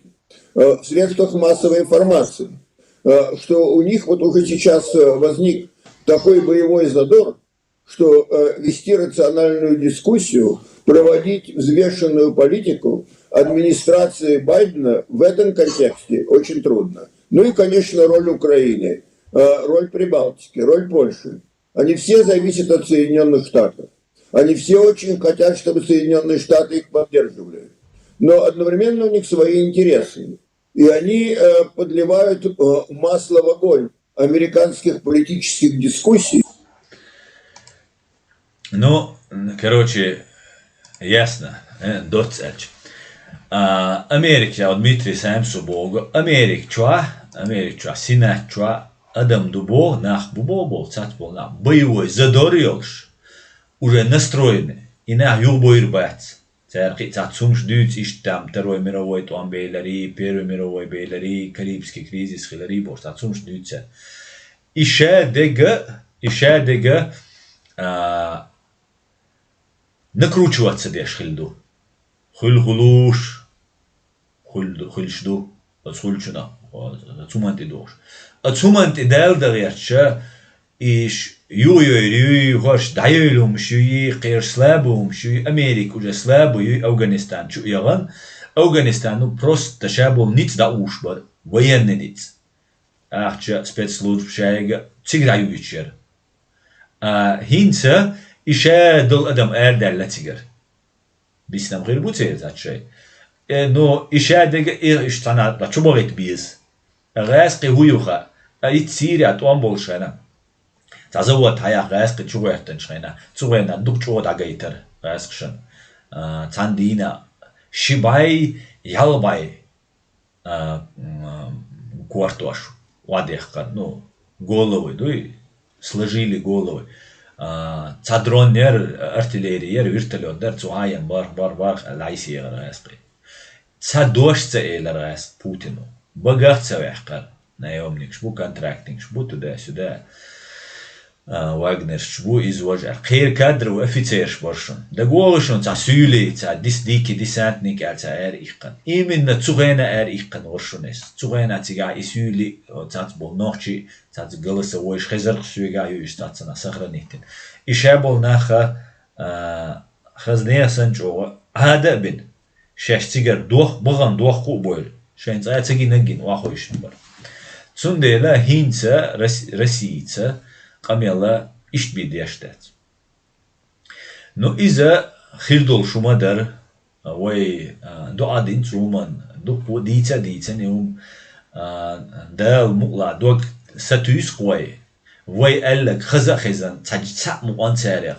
э, в средствах массовой информации, э, что у них вот уже сейчас э, возник такой боевой задор, что э, вести рациональную дискуссию, проводить взвешенную политику администрации Байдена в этом контексте очень трудно. Ну и, конечно, роль Украины, э, роль Прибалтики, роль Польши. Они все зависят от Соединенных Штатов. Они все очень хотят, чтобы Соединенные Штаты их поддерживали. Но одновременно у них свои интересы. И они э, подливают э, масло в огонь американских политических дискуссий. Ну, короче, ясно, э, доцельч. А, Америка, вот Дмитрий Саймсу бога, Америк чуа, Америк чуа, Сенат чуа, адам ду бог, нах бу бог, бог, цац бог, нах, боевой задор йолш, уже настроены, и нах юг бойр бац. Цаьркхи цхьа цумш дуьйцу иштта там Второй мировой тӀом бейлари, Первый мировой бейлари, Карибский кризис хилари бохуш цхьа цумш дуьйцу. И ша дега, и ша дега а, накручиваться деш хил ду. Хуьл хулуш, хуьлу-, хуьлуш ду, оцу хуьлучунах, о, цу ман тӀе дохуш. А цу ман тӀе Дала дан гӀерташ, иш юхайойр юй, хӀорш дӀайойла хӀумаш юй, кхераш слабо хӀумаш юй, Америка уже слабо юй, Афганистан чу а яхана, Афганистан, ну, просто ша болу ницкъ дӀаууш бара, военный ницкъ. Ахча спецслужб шайга цигара юьйцуш яра. А, хӀинца и ша долу адам арадаьлла цигара. Биснам хир бу церан зат шай. Э, ну, и ша дега, и, иштта цхьана чу бахийта беза. ГӀаьскхи хӀу ю хаьа, а итт Сирия тӀом болуш хенахь. Цхьа завод хьаяккха гӀаьскхи чу гӀоьртанчу хенахь, цу хенахь дукха чӀогӀа дӀагайтара гӀаьскхашна. А, цхьана дийнахь ши бӀай, ялх бӀай, а, м, кортош охьадехкара, ну, головы, дуй, сложили головы. А, цхьа дрон яра, артиллерия яра, вертолёт дара, цу хьайна барх, барх, барх аьлла, дӀасаехара гӀаьскхи. Цхьа дош ца элира гӀаьскхи Путину. Багах ца ваьккхира. Наемникаш бу, контрактникаш бу, туда-сюда. А, вагнерш бу, иза важа. Кхера кадровый офицерш бара шуна. ДагадогӀий шуна, цхьа суьйли, цхьа дис-, дикий десантник аьлла цхьа ара иккхина. Именно цу хенахь ара иккхина вара шуна иза. Цу хенахь цигахь и суьйли, о, цхьацца болу нохчий, цхьацца голосовойш, хезаркхаш соьгахь ю иза цхьацца нах сохранить дина. И ша болу нах, а, хаза нехан санна чӀогӀа Ӏада а бина. Шаьш цигара дох-, бахана дохку а бойла, шайна цкъа а ца гина а гина, охьахуьйшина бара. Цундела хӀинца Рос-, Россица къамел иштта бен деш дац. Ну, иза хир долуш хӀума дара, вай, а, доӀа дина цу хӀуманна, дуккха а дийца а дийцина и хӀума, а, Дала мукъалахь дог сатуьйсу-кх вай, вай аьлларг хаза а хезна, цхьа, цхьаъ мукъана царех.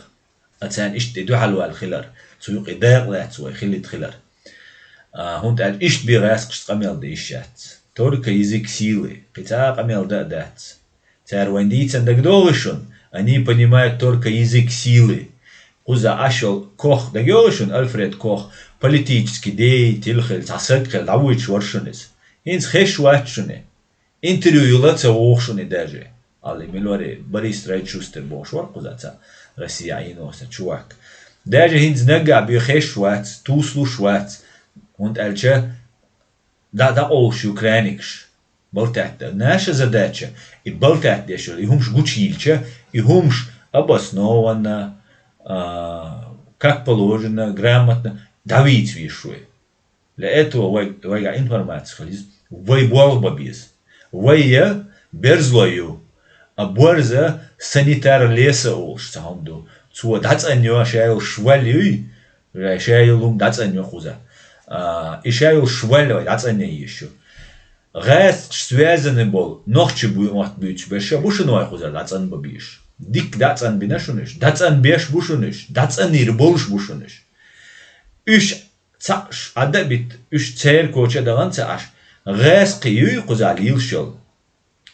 А царна иштта тӀе дуьхьал ваьлла хилар, цу юкъе дакъа лаьцна вай хилийта хилар. А, хӀунда аьлча иштта бен гӀаьскхашца къамел дан йиш яц. Только язык силы, кхин цхьа а къамел дан а дац. Цара вайна дийцина, дагадогӀий шуна, они понимают только язык силы. Кхуза Ӏаш йолу Кох, дагадогӀий шуна, Альфред Кох, политический деятель хилла, цхьа саг хилла, дӀавуьйцуш вара шуна иза. ХӀинца хезаш вац шуна. Интервью юла ца вогӀу шуна и даже. Али милори Борис Райчустер бохуш вара кхуза цхьа Россия Ӏийна ваца чувак. Даже хӀинца наггахь бен хезаш вац, тусалуш вац, хӀунда аьлча дӀа-, дӀакъовлуш ю крайникаш. Балтаьтта. Наша задача, и балтаьтта деш йолу, и хӀумаш гучуйиллича, и хӀумаш обоснованно, а, как положено, грамотно дӀавийца везаш вай. Для этого вай, вайгахь информаци хила еза, вай болх бан беза. Вай я берзлой ю, а борза санитар леса олуш цхьа хӀума ду. Цо дӀацӀанйо ша йолу шваль юй, ша йолу хӀума дӀацӀанйо кхуза. А, и ша йолу шваль вай дӀацӀанъян езаш ю. ГӀаьсташ связаны болу нохчий буй мотт буьйцуш берш а бу шуна вай кхузара дӀацӀанбан безаш. Дикка дӀацӀанбина шуна уьш, дӀацӀанбеш бу шуна уьш, дӀацӀанйийр болуш бу шуна уьш. Уьш Цхьаъ ш-, Ӏадда а битта, уьш церан коча а дахана ца Ӏаш, гӀаьскхи юй кхузахь лелаш йолу.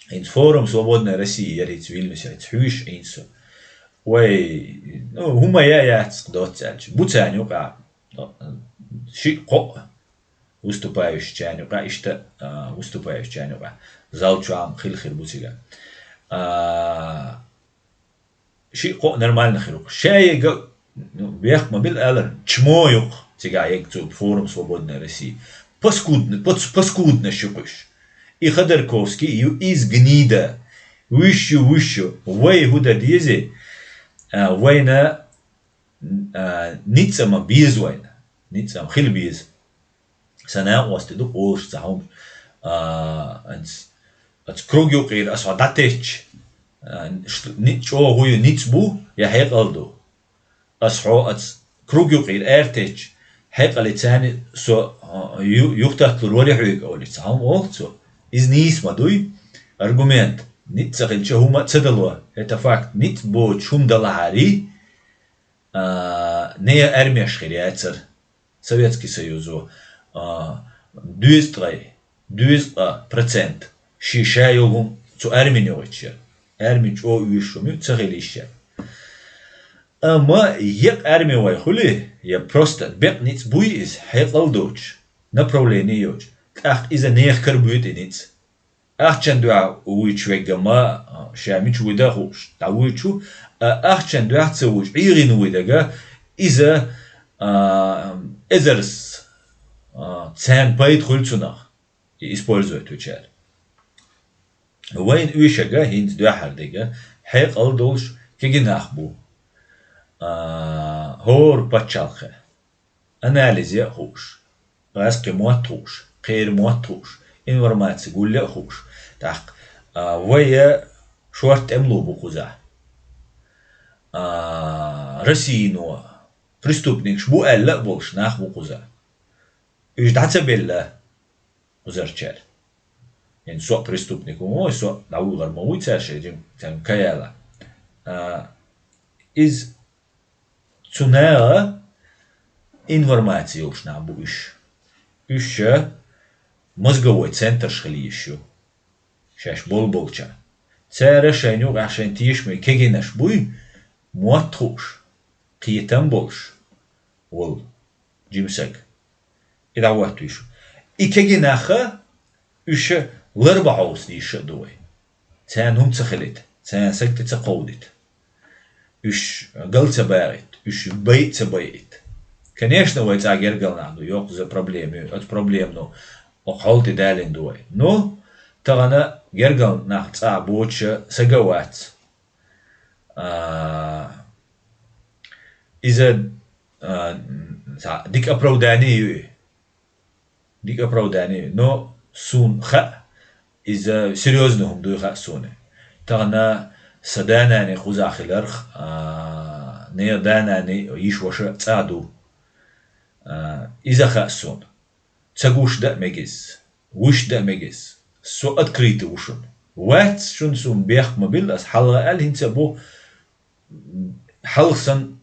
ХӀинца форум «Свободная Россия» яра хӀинца Вильнюсе, хӀинца хьуьйсуш хӀинца со. Вай, ну, хӀума я а яц доцца аьлча. Бу царна юкъахь, шиъ-кхоъ выступающийчарна юкъахь, иштта, а, выступающийчарна юкъахь. Зал чохь-м хила хир бу цигахь. А, Шиъ-кхоъ нормально хир ву. Шайга, ну, бехк ма била алар, чмо ю-кх цигахь ерг цу форум «Свободная Россия». Паскудна-, пац-, паскуднаш ю-кх уьш. И Ходорковский ю, иза гнида. Вуьш ю, вуьш ю. Вай хӀун дан деза? А, вайна, а, ницкъ ма беза вайна. Ницкъ хила беза. Сан накъостий ду олуш цхьа хӀума. А, ац-, аца круг юкъера аса хьо дӀатетча, а, ш-, ни-, чӀогӀа хӀу ю, ницкъ бу я хьекъал ду? Аса хьо аца круг юкъера аьртетча, хьекъале царна со, а, ю-, юхататталур вара хьоьга олуш цхьа хӀума олу цо. Иза нийса ма дуй? Аргумент. Ницкъ ца хилча хӀума а ца дало. Это факт. Ницкъ боцуш хӀума далахьарий, а, нехан армеш хир яцара. Советский Союзо, а, дезткъа, дезткъа процент шен ша йолу хӀума цу армине гӀоьттира. Арми чӀогӀа оьшуш хӀума ю, ца хила йиш яра. Амма екъа арми вай хуьлий, я просто бекъа ницкъ буй иза, хьекъал доцуш, направление йоцуш, тӀаккха иза нехан кара буьйту и ницкъ. Ахчан дуьхьа вуьйцуш верг-м, ша мича вуьду хууш, дӀавуьйцуш ву, а, ахчан дуьхьа ца вуьйцуш, ӀийгӀина вуьйдерг, иза, а, эзарс, а, Царна пайда хуьлу цунах, и использовать вучара. Вайна уьшага хӀинца дуьххьара дега хьекъал долуш кегий нах бу. А, хӀора пачхьалкхе анализе а хууш, гӀаскхи мотт хууш, кхеран мотт хууш, информаци гулъе а хууш, тӀаккха, а, вай шорта тӀемало бу кхузахь. А, Россино преступникаш бу аьлла а болуш нах бу кхузахь. Уьш дӀа ца белла кхузарчара. ХӀинца со а преступник ву, ой, со а дӀавуьгӀур ма вуй цара шайн жим-, царна каяла. А, иза цу наха информаци йолуш нах бу уьш. Уьш ша мозговой центрш хила йиш ю. Шаьш болу болча. Цара шайна юкъахь шайн тешаме кегийнаш буй, мотт хууш, кхетам болуш волу жима саг. И дӀахӀоттавеш ву. И кегий наха уьш ларба хьовса дийша а ду вай. Царна хӀума ца хилийта, царна саг тӀе ца кховдийта. Уьш гал ца багӀийта, уьш байа ца байийта. Конечно, вай цӀа гергал нах ду, йоккхуза проблема ю, оцу проблемано окху хьол тӀе далийна ду вай. Ну, тахана гергал нах цӀа боцуша сага а вац. А, иза, а, цхьа дика оправдание ю и. Дика оправдание ю. Но суна хаьа, иза серьёзно хӀума дуй хаьа суна. Тахана сан да-нана кхузахь хиларх, а, нехан да-нана, йиша-ваша цӀа ду. А, иза хаьа суна. Ца гуш дан а мегиз, вуьш дан а мегиз. Со открытый ву шуна. Вац шуна суна бехк ма билла, ас хьалха аьлла хӀинца а бу, хьалха сан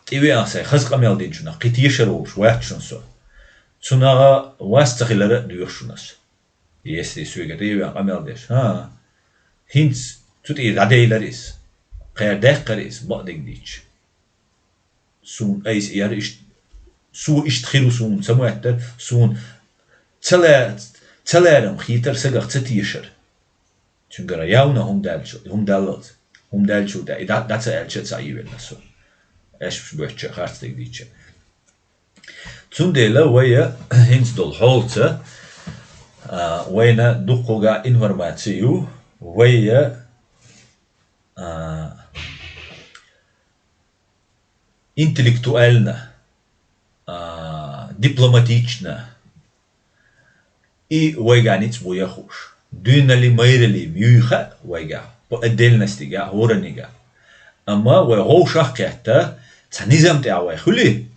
тӀевеана сайн хаза къамел динчунах кхин тешар волуш вац шуна со. Цунах вас ца хилар а доьху шуна ас. Если соьга тӀевеана къамел деш, хӀа, хӀинца цу тӀера дӀадейлар иза. Кхера даьккхар иза, бакъдерг дийцча. Суна айса яра иштта, со иштта хир ву суна ца моьттара, суна ца ла-, ца ларам хийтара сагах ца тешара. Цуьнгара явна хӀума даьлча, хӀума даллалц, хӀума даьлчул тӀаьхьа и дӀа, дӀа ца аьлча а ца ийвелла со. Аьшпаш боьттача, харцдерг дийцча. Цундела вай хӀинца долу хьолца, а, вайна дуккхуга информаци ю, вай, а, интеллектуально, а, дипломатично и вайга ницкъ буй а хууш. Дуьйнали-майрали юй хаьа вайга, по отдельностига, хӀораннига. Амма вай гӀовшах а кхетта, цхьа низам тӀехь вай хуьли,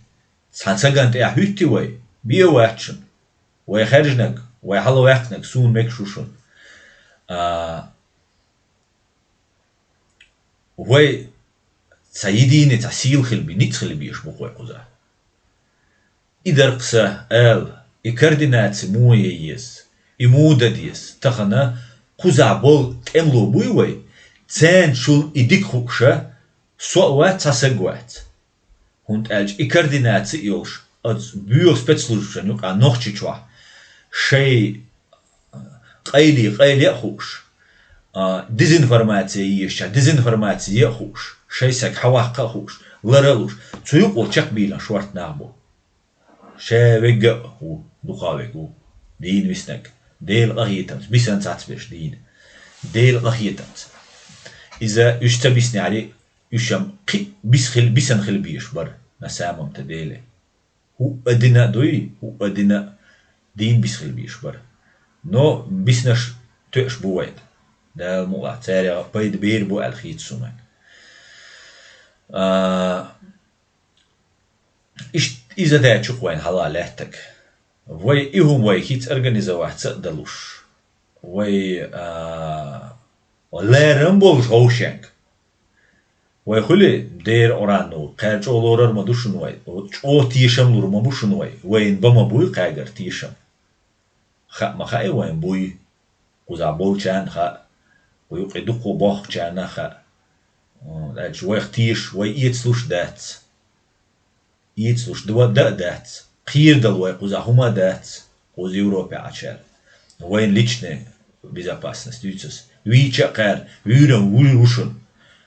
цхьана сагана тӀехь хӀуьтти вай, бен а вац шуна. Вай хаьржинарг, вай хьалаваьккхинарг суна мегаш ву шуна. А, вай цхьа единый, цхьа сийла хила бе-, ницкъ хила безаш бу-кх вай кхузахь. И даркъа сан ала, и координаци муха е еза, и муха дан деза, тахана кхузахь болу тӀемало буй вай, царна шул и дика хууша, со а вац, цхьа саг вац. ХӀунда аьлча и координаци а йолуш, оцу боьха спецслужбашна юкъа Нохчийчохь шайн къайле къайле а хууш, а, дезинформация ешча, дезинформация е а хууш, шайн саг хьаваккха а хууш, лара а луш, цу юкъо чекхбийлина шорта нах бу. Ша вегга а ву, дукха вегга ву, дийна виснарг, Делан къахетамца, бисана цхьацца берш дийна. Делан къахетамца. Иза уьш ца биснехьара, уьш-м кхин а бис хила, бисана хила безаш бара, на самом-то деле. ХӀуъа дина а дуй, хӀуъа дина а дийна бис хила безаш бара. Но биснарш тоьаш бу вайна. Дала мукъалахь, царех пайда бер бу аьлла хийца суна вайна. А, иштта иза даьча-кх вайна хьалха лаьттаг. Вай и хӀума вай хӀинца организовать ца а далуш. Вай, а, лерам болуш гӀовшенга. Вай хуьли дера Къуръан ву, кхаьра чӀогӀа лорар ма ду шуна вай, чӀогӀа тешам лур ма бу шуна вай, вайна бан ма буй кхаьгара тешам. Хаа ма хаьа вайн буй, кхузахь болчарна хаьа, кху юкъе дуккха бохкучарна хаьа. М, аьлча вайх теша, вай эцалуш дац. Эцалуш дан а дац. Кхерадала вай кхузахь хӀума а дац. Кхуза Европе Ӏачара. Вайн личная безопасность дуьйцу ас. Вийча а кхара, вуьйран вуьйр ву шуна.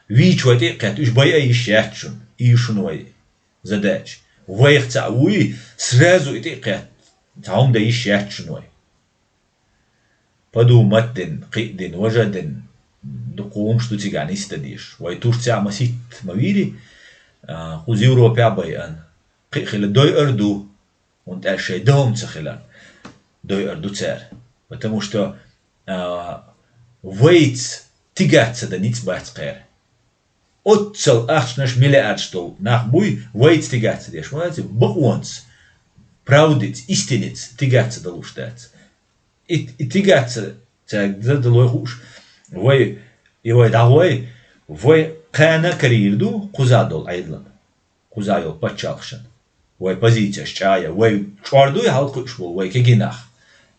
Вийча вай тӀе а кхетта, уьш байа а йиш яц шуна. И ю шуна вай задача. Вайх цхьаъ вуй, сразу и тӀе а кхетта, Цхьа хӀума дан йиш яц шуна вай. Подумать дина, кхиъ дина, важа дина, дукха хӀумаш ду цигахь нисдан дезаш. Вай Турцехь масийтта ма вийрий, а, кхуза Европехь байъина. Кхин а хилла дойур ду, хӀунда аьлча шайн дан хӀума ца хиларна, дойур ду цара. Потому что, а, вайца тигаца дан ницкъ бац кхеран. Оццул ахчанаш, миллиардаш долу нах буй, вайца тигаца деш. Ма вац, бакъонца, правдица, истиница тигаца далуш дац. И, и тигаца цаьрга дан далой хууш, вай, и вай дӀагӀой, вай кхана карийр ду кхуза долу Ӏедална, кхуза йолу пачхьалкхашна. Вай позицияш чӀагӀъя, вай чӀор дуй хьалакхуьуш болу вай кегий нах.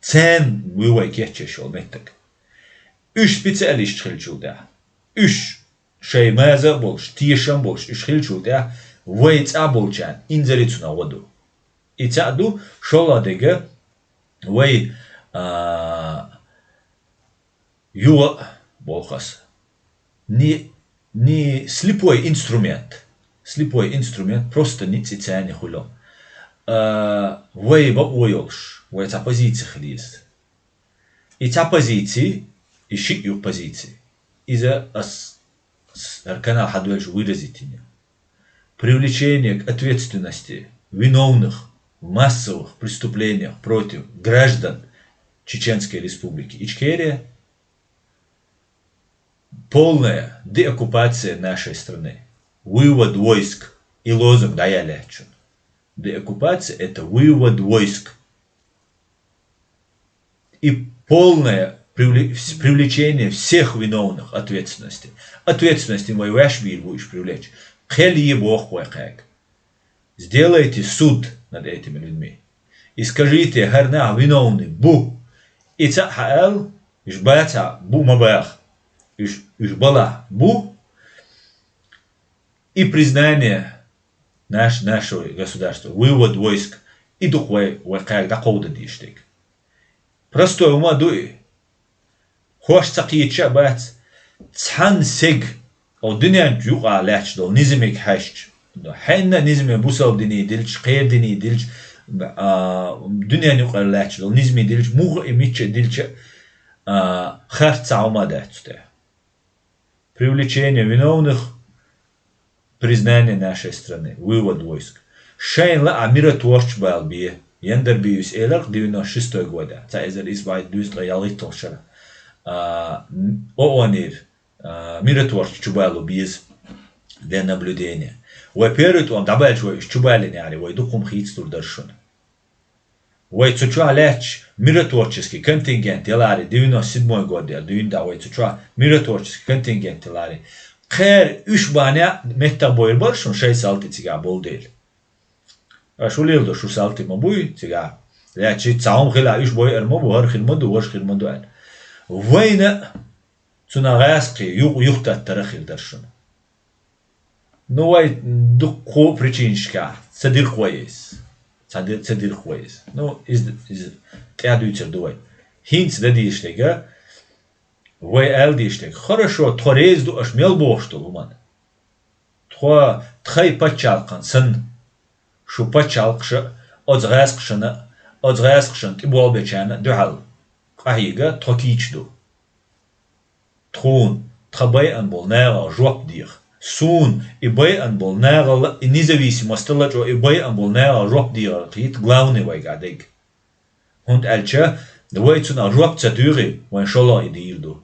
Царна вуй вай кечъеш йолу меттиг. Уьш специалисташ хилчул тӀаьхьа. Уьш шайн маза а болуш, тешам а болуш, уьш хилчул тӀаьхьа вай цӀахь болчарна инзаре цунах гӀо ду. И цхьаъ ду, шолгӀа дерг вай, а, юха а боху ас. Не, не слепой инструмент. Слепой инструмент просто ницкъ царна хуьлу. А, вай бакъо йолуш, вай цхьа позици хила еза. И цхьа позици, и шиъ ю позици. Иза ас, с-, ар канал хьадоьллаш выразить йина. Привлечение к ответственности виновных в массовых преступлениях против граждан Чеченской Республики Ичкерия, полная деоккупация нашей страны, вывод войск и лозунг дӀаяьллачун. Деоккупация — это вывод войск и полное привле-, вс-, привлечение всех виновных к ответственности. Ответственности вай ваьш бийр бу уьш привлечь. Кхел е боху вай кхаьга. Сделайте суд над этими людьми. И скажите, хӀара нах виновный бу. И цхьаъ хьаал, уьш бацахь бу ма баха. Уьш, уьш балахь бу. И признание наш-, нашего государства, вывод войск, и ду-кх вай, вай кхаьга дӀакховда дезаш дерг. Простой хӀума ду и. Хьош ца кхеташ а бац, цхьана сага, о, дуьнен юкъа лаьтташ долу низамега хьаьжча, хьенна а низаме бусалба дине дилча, кхера дине дилча, а, дуьнен юкъара лаьтташ долу низаме дилча, муха и мичча дилча, а, харц цхьа хӀума дац цу тӀе. Привлечение виновных, признание нашей страны, вывод войск. Шайна лаахь миротворцаш бала бе. Яндарбиевс элира девяносто шестой года, цхьа эзар исс бӀе дезткъе ялхитталгӀачу шарахь, а, ООН-ера, а, миротворцаш чубало беза для наблюдения. Вай первый тӀом дӀабаьлча вай уьш чубалийна яхьарий, вай дукха хӀума хийцалур дара шуна. Вай цу чохь лаьтташ миротворческий контингент яларий, девяносто седьмой год яра дуьйна дӀа вай цу чохь миротворческий контингент яларий. Кхера уьш бахьана меттах бойр бара шуна шайн салти цигахь болу дела. Аша хӀун леладо, шу салти ма буй цигахь? Лаьтташ цхьа хӀума хила, уьш бойар ма бу, хӀара хир ма ду, важа хир ма ду аьлла. Вайна цунах гӀаьскхий, юх-, юхататтара хир дара шуна. Ну, вай дуккха причинашкахь ца диркх вай иза. Ца ди-, ца диркх вай иза. Ну, иза, иза тӀаьхьа дуьйцур ду вай. ХӀинца дан дезаш дерг, вай аьлла дезаш дерг. Хорошо, тхо реза ду аша мел бохуш долу хӀуманна. Тхо, тхайн пачхьалкхана санна, шу пачхьалкхаша а, оцу гӀаьскхашна а, оцу гӀаьскхашна тӀеболбечарна а дуьхьал къахьега тхо кийча ду. Тхуна, тхан байъан болу нахала жоп деха. Суна и байъан болу нахала, и независимость лачкъо и байъан болу нахала жоп дехар хийтта главный вайгахь дерг. ХӀунда аьлча вай цунах жоп ца дуьйхий, вайн шолгӀа и дийр ду.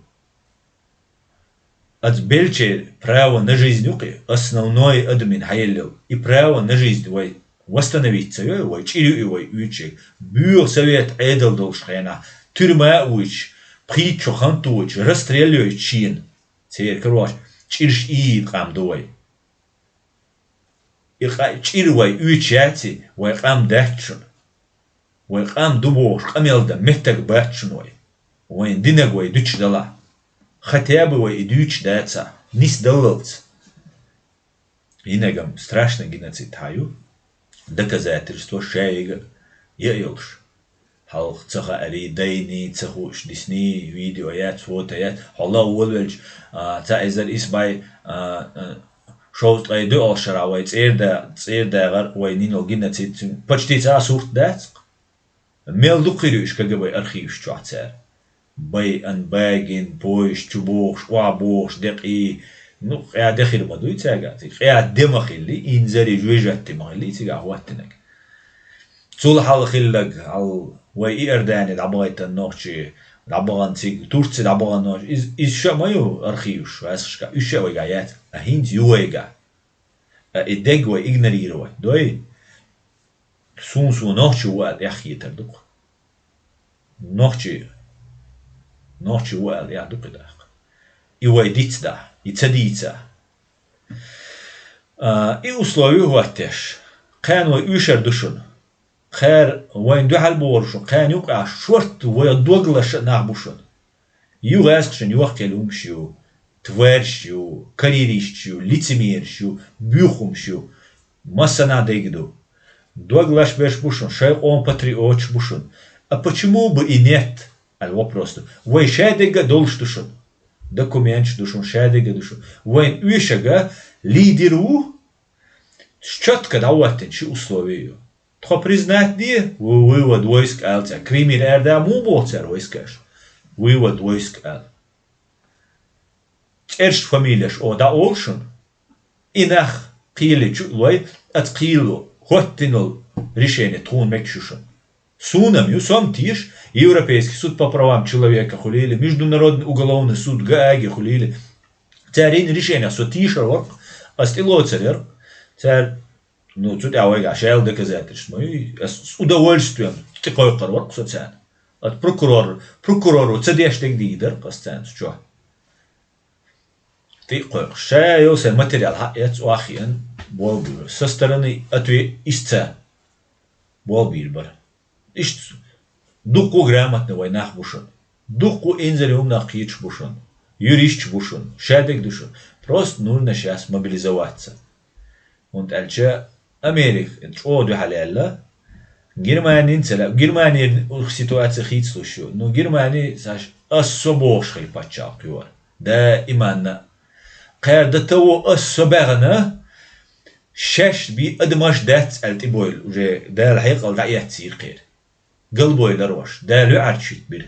Оцу беллачеран право на жизнь ю-кх и, основной адамийн хьаеллал. И право на жизнь вай восстановить ца йой, вай чӀир ю и вай уьйчуьнга. Боьха совет Ӏедал долуш хенахь, туьрма а вуьйцуш, пхийтта шо хантуьйтуш, расстрел йойтуш шена, церан карош чӀирш иййина къам ду вай. И къа-, чӀир вай уьйчу яций, вай къам дац шуна. Вай къам ду бохуш къамел дан меттаг бац шуна вай. Вайн динаг вай дуьтуш далахь. Хотя бы вай и дуьйцуш дацахь, нисдаллалц. Йинагам страшный геноцид хьан ю, доказательство шайга а йолуш. Хьалха ца хаарий, дайний, ца хууш дисний, видео яц, фото яц. Хьо лан волавелча, а, цхьа эзар исс бӀе, а, а, шовзткъе доьалгӀачу шарахь вай цӀера да-, цӀера дагӀар, вай йинарг геноцид, почти цхьа а сурт дац-кх. Мел дукха хир ю уьш КГБ архиваш чохь цара. Бай ан багин, поезд чу бохуш, охьа бохуш, декъий, ну, къа де хир ма дуй цаьрга, цига къа де ма хилли, инзаре жоьжатти ма хилли, цига хӀоттинарг. Цул хьалха хилларг, хьал вай Иордане дӀабахийтина нохчий, дӀабахана цига, Турци дӀабахана нохчий, из, из ша ма ю архиваш, ваьсгашка, уьш ша вайга яц, а хӀинца ю вайга. А и дег вай игнорировать дой, суна суна нохчи ву аьлла эххетар ду-кх. Нохчи, нохчи ву аьлла ях ду-кх и даккха. И вай диц дахь, и ца дийца. А, и условия хӀоттеш. Кхаьна вай уьйшар ду шуна. Кхара вайна дуьхьал бохур шуна, кхаьна юкъахь шортта вай дог лаша а нах бу шуна. Ю гӀаьскхашна йохкелла хӀумаш ю, тварьш ю, карьеристаш ю, лицемераш ю, буьйхамаш ю. Массанхьа дайга ду. Дог лаш берш бу шуна, шайн къоман патриоташ бу шуна. А почему бы и нет? Аьлла вопрос ду. Вай шадерг а долуш ду шуна. Документаш ду шуна, шадерг а ду шуна. Вайна оьшург лидер ву, чётко дӀахӀоттийна ши условие ю. Тхо признать де, вы-, вывод войск аьлла цара. Кримера аьрда муха боху цара войскаш? Вывод войск аьлла. ЦӀераш, фамилеш о дӀаолу шуна. И нах кхеле чу а лой, аца кхело хӀоттинал решение тхуна мегаш ю шуна. Суна-м ю, со-м теша, Европейский суд по правам человека хуьлийла, Международный уголовный суд Гааге хуьлийла. Цара йина решение со тешар вара-кх, ас тӀелоцар яра. Цара, ну, цу тӀехь вайгахь шаьлла доказательств ма ю, ас с удовольствием тӀекхойкхур вара-кх со царна. Ат прокурор, прокуроро ца деш дерг дийр дара-кх ас царна цу чохь. ТӀе а кхойкхуш, ша йолу сайн материал хьаэцна, охьахиъна, болх бийр. Со стороны отве-, иштта болх бийр бара. Иштта дуккха а грамотный вай нах бу шуна. Дуккха а инзаре хӀуманах кхеташ бу шуна. Юристаш бу шуна. Шадерг ду шуна. Просто нужно щас мобилизоваться. ХӀунда аьлча Америка чӀогӀа дуьхьал яьлла. Германин ца лаьа. Германин ситуаци хийцалуш ю. Ну, Германи, Саш, ас со бохуш хила пачхьалкх ю вара. Даиманна. Кхара дан таво ас со баьхна, шаьш бен адамаш дац аьлла тӀебойла, уже Дала хьекъал дӀаэццийра кхера. Галбойла ларваш, Дала веӀарчу шийтта бира.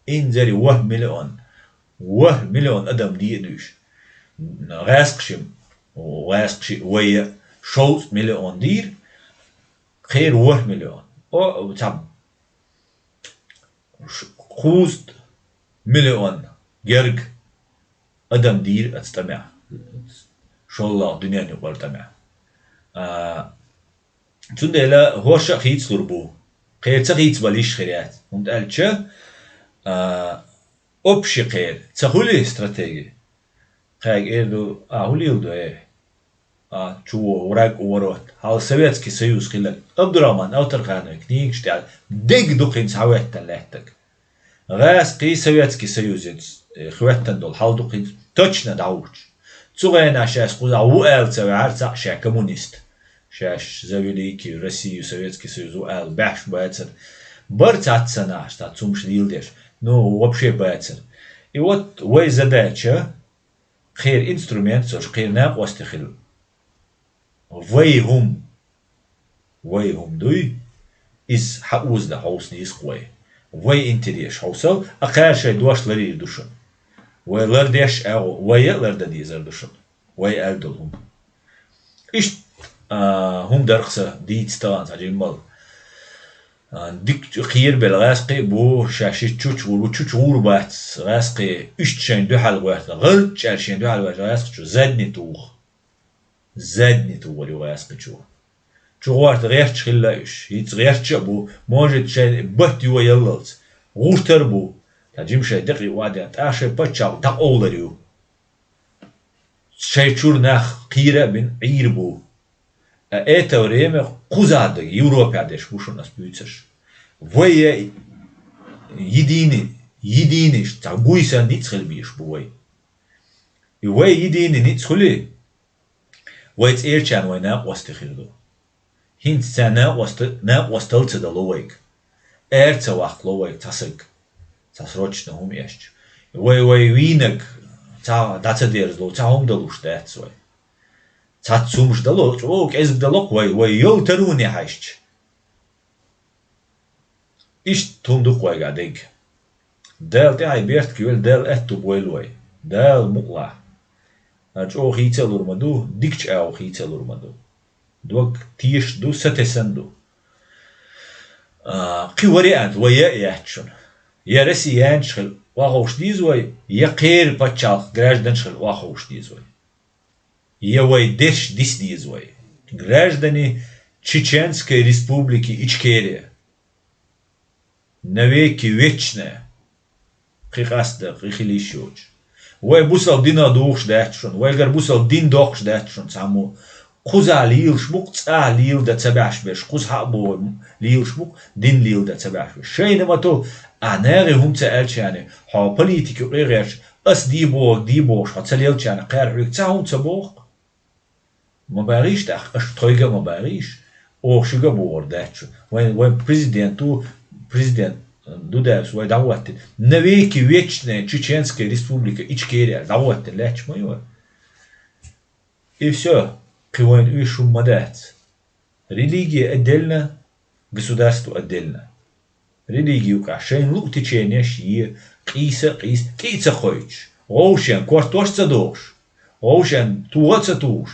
Инзаре ворхӀ миллион, ворхӀ миллион адам де а дуьйш. ГӀаьскхашим, гӀаьскхаши вайа шовзткъа миллион дийра, кхера ворхӀ миллион. О, цхьа ш-, кхузткъа миллион герга адам дийра аца тӀамехь. ШоллагӀа дуьненан юкъара тӀамехь. А, цундела хӀорш а хийцалур бу. Кхера ца хийцабала йиш хир яц. ХӀунда аьлча, а, общий кхера ца хуьлий стратеги? Кхаьга эр ду, а, хӀун леладо, э? А, чу ву враг у ворот. Хьал Советский Союз хилар. Абдурахман Алтархановн книгаш тӀехь дерг ду кхин цхьа хӀоьттина лаьттаг. ГӀаьскхий Советский Союзец, э, хӀоьттина долу хьал ду кхин точно дӀахӀуттуш. Цу гӀенах шаьш кхузахь ву аьлла ца ваьхьара цхьаъ ша коммунист. Шаьш за великий Россию, Советский Союз ву аьлла баьхьаш бацара. Бара цхьацца нах, цхьацца хӀумаш леладеш. Ну, вообще бацара. И вот вай задача, кхера инструмент, цо кхера накъостий хила. Вай хӀума, вай хӀума дуй, иза хьаоза дан хьовса деза-кх вай. Вай интерес хьовсал, а кхара шайн дош ларийр ду шуна. Вай лардеш а гӀо, вай а лардан дезар ду шуна. Вай аьлла долу хӀума. Иштта, а, хӀума дарх сан дийца тахана цхьа жиммал. А, дика кхерабелла гӀаьскхи а бу, ша ши чучу гӀур, чучу гӀур бац гӀаьскхи, иштта шайн дуьхьал гӀоьрта, гӀарчӀ аьлла шайн дуьхьал гӀоьрта гӀаьскхи чу задний туху. Задний тухур ю гӀаьскхи чу. Чу гӀорта гӀерташ хилла уьш. ХӀинца гӀерташ а бу, может, шайн батт йояллалц. ГӀуртар а бу. Ткъа жима шайн декъий охьаден, тӀаккха шайн пачхьалкх дӀакъовлар ю. Шайн чуьра нах кхийра а бина, Ӏийр бу. А это время кхуза а даг Европехь дерш бу шуна ас буьйцурш. Вай единый, единый, цхьа гуй санна ницкъ хила безаш бу вай. И вай единый ницкъ хуьлий, вай цӀерачарна вай накъостий хир ду. ХӀинца царна накъоста-, накъостал ца дало вайга. Эр ца ваккхало вайга цхьа саг, цхьа срочно хӀума эшча. Вай, вай вийнаг цхьа дӀа ца дерзало, цхьа хӀума далуш дац вай. Цхьацца хӀумаш дало, чӀогӀа кӀезиг дало-кх вай, вай йолу таруне хьаьжча. Иштта хӀума ду-кх вайгахь дерг. Дала тӀаьхье беркате йойла, Дала аьтту бойла вай. Дала мукъалахь. ХӀара чӀогӀа хийцалур ма ду, дикача агӀо хийцалур ма ду. Дог тешаш ду, сатесна ду. А, кхин вариант вай я а яц шуна. Я Росси яьннача хила охьаховша деза вай, я кхеран пачхьалкхан гражданаш хила охьаховша деза вай. Я вай дешаш диса деза вай. Граждане Чеченской Республики Ичкерия. Навеки вечная. Кхин къаьстта, кхин хила йиш йоцуш. Вай бусалба динах духуш дац шуна, вайгара бусалба дин доккхуш дац шуна цхьаммо. Кхузахь лелаш бу-кх, цӀахь леладан ца баьхьаш берш, кхузахь а боху лелаш бу-кх, дин леладан ца баьхьаш берш. Шайна ма тов, ахь нахе хӀума ца аьлча, хьо политике юкъе гӀерташ, ас де бохург де бохуш хьо ца лелча, кхара хьоьга цхьа хӀума ца боху-кх. Ма багӀийша тӀаккха, аша тхоьга а ма багӀийша, оха шуьга а бохур дац шу. Вайн, вайн президент ву, президент Дудаевс вай дӀахӀоттийна. Навеки вечная Чеченская Республика Ичкерия дӀахӀоттийна лаьтташ ма ю вай. И всё, кхин вайна уьш хӀума ма дац. Религия отдельно, государство отдельно. Религи юкъахь шайна луъу теченеш е, къийса а къийса, кӀий а ца кхойтуш, вовшен кортош а ца дохуш, вовшен тоха а ца тухуш,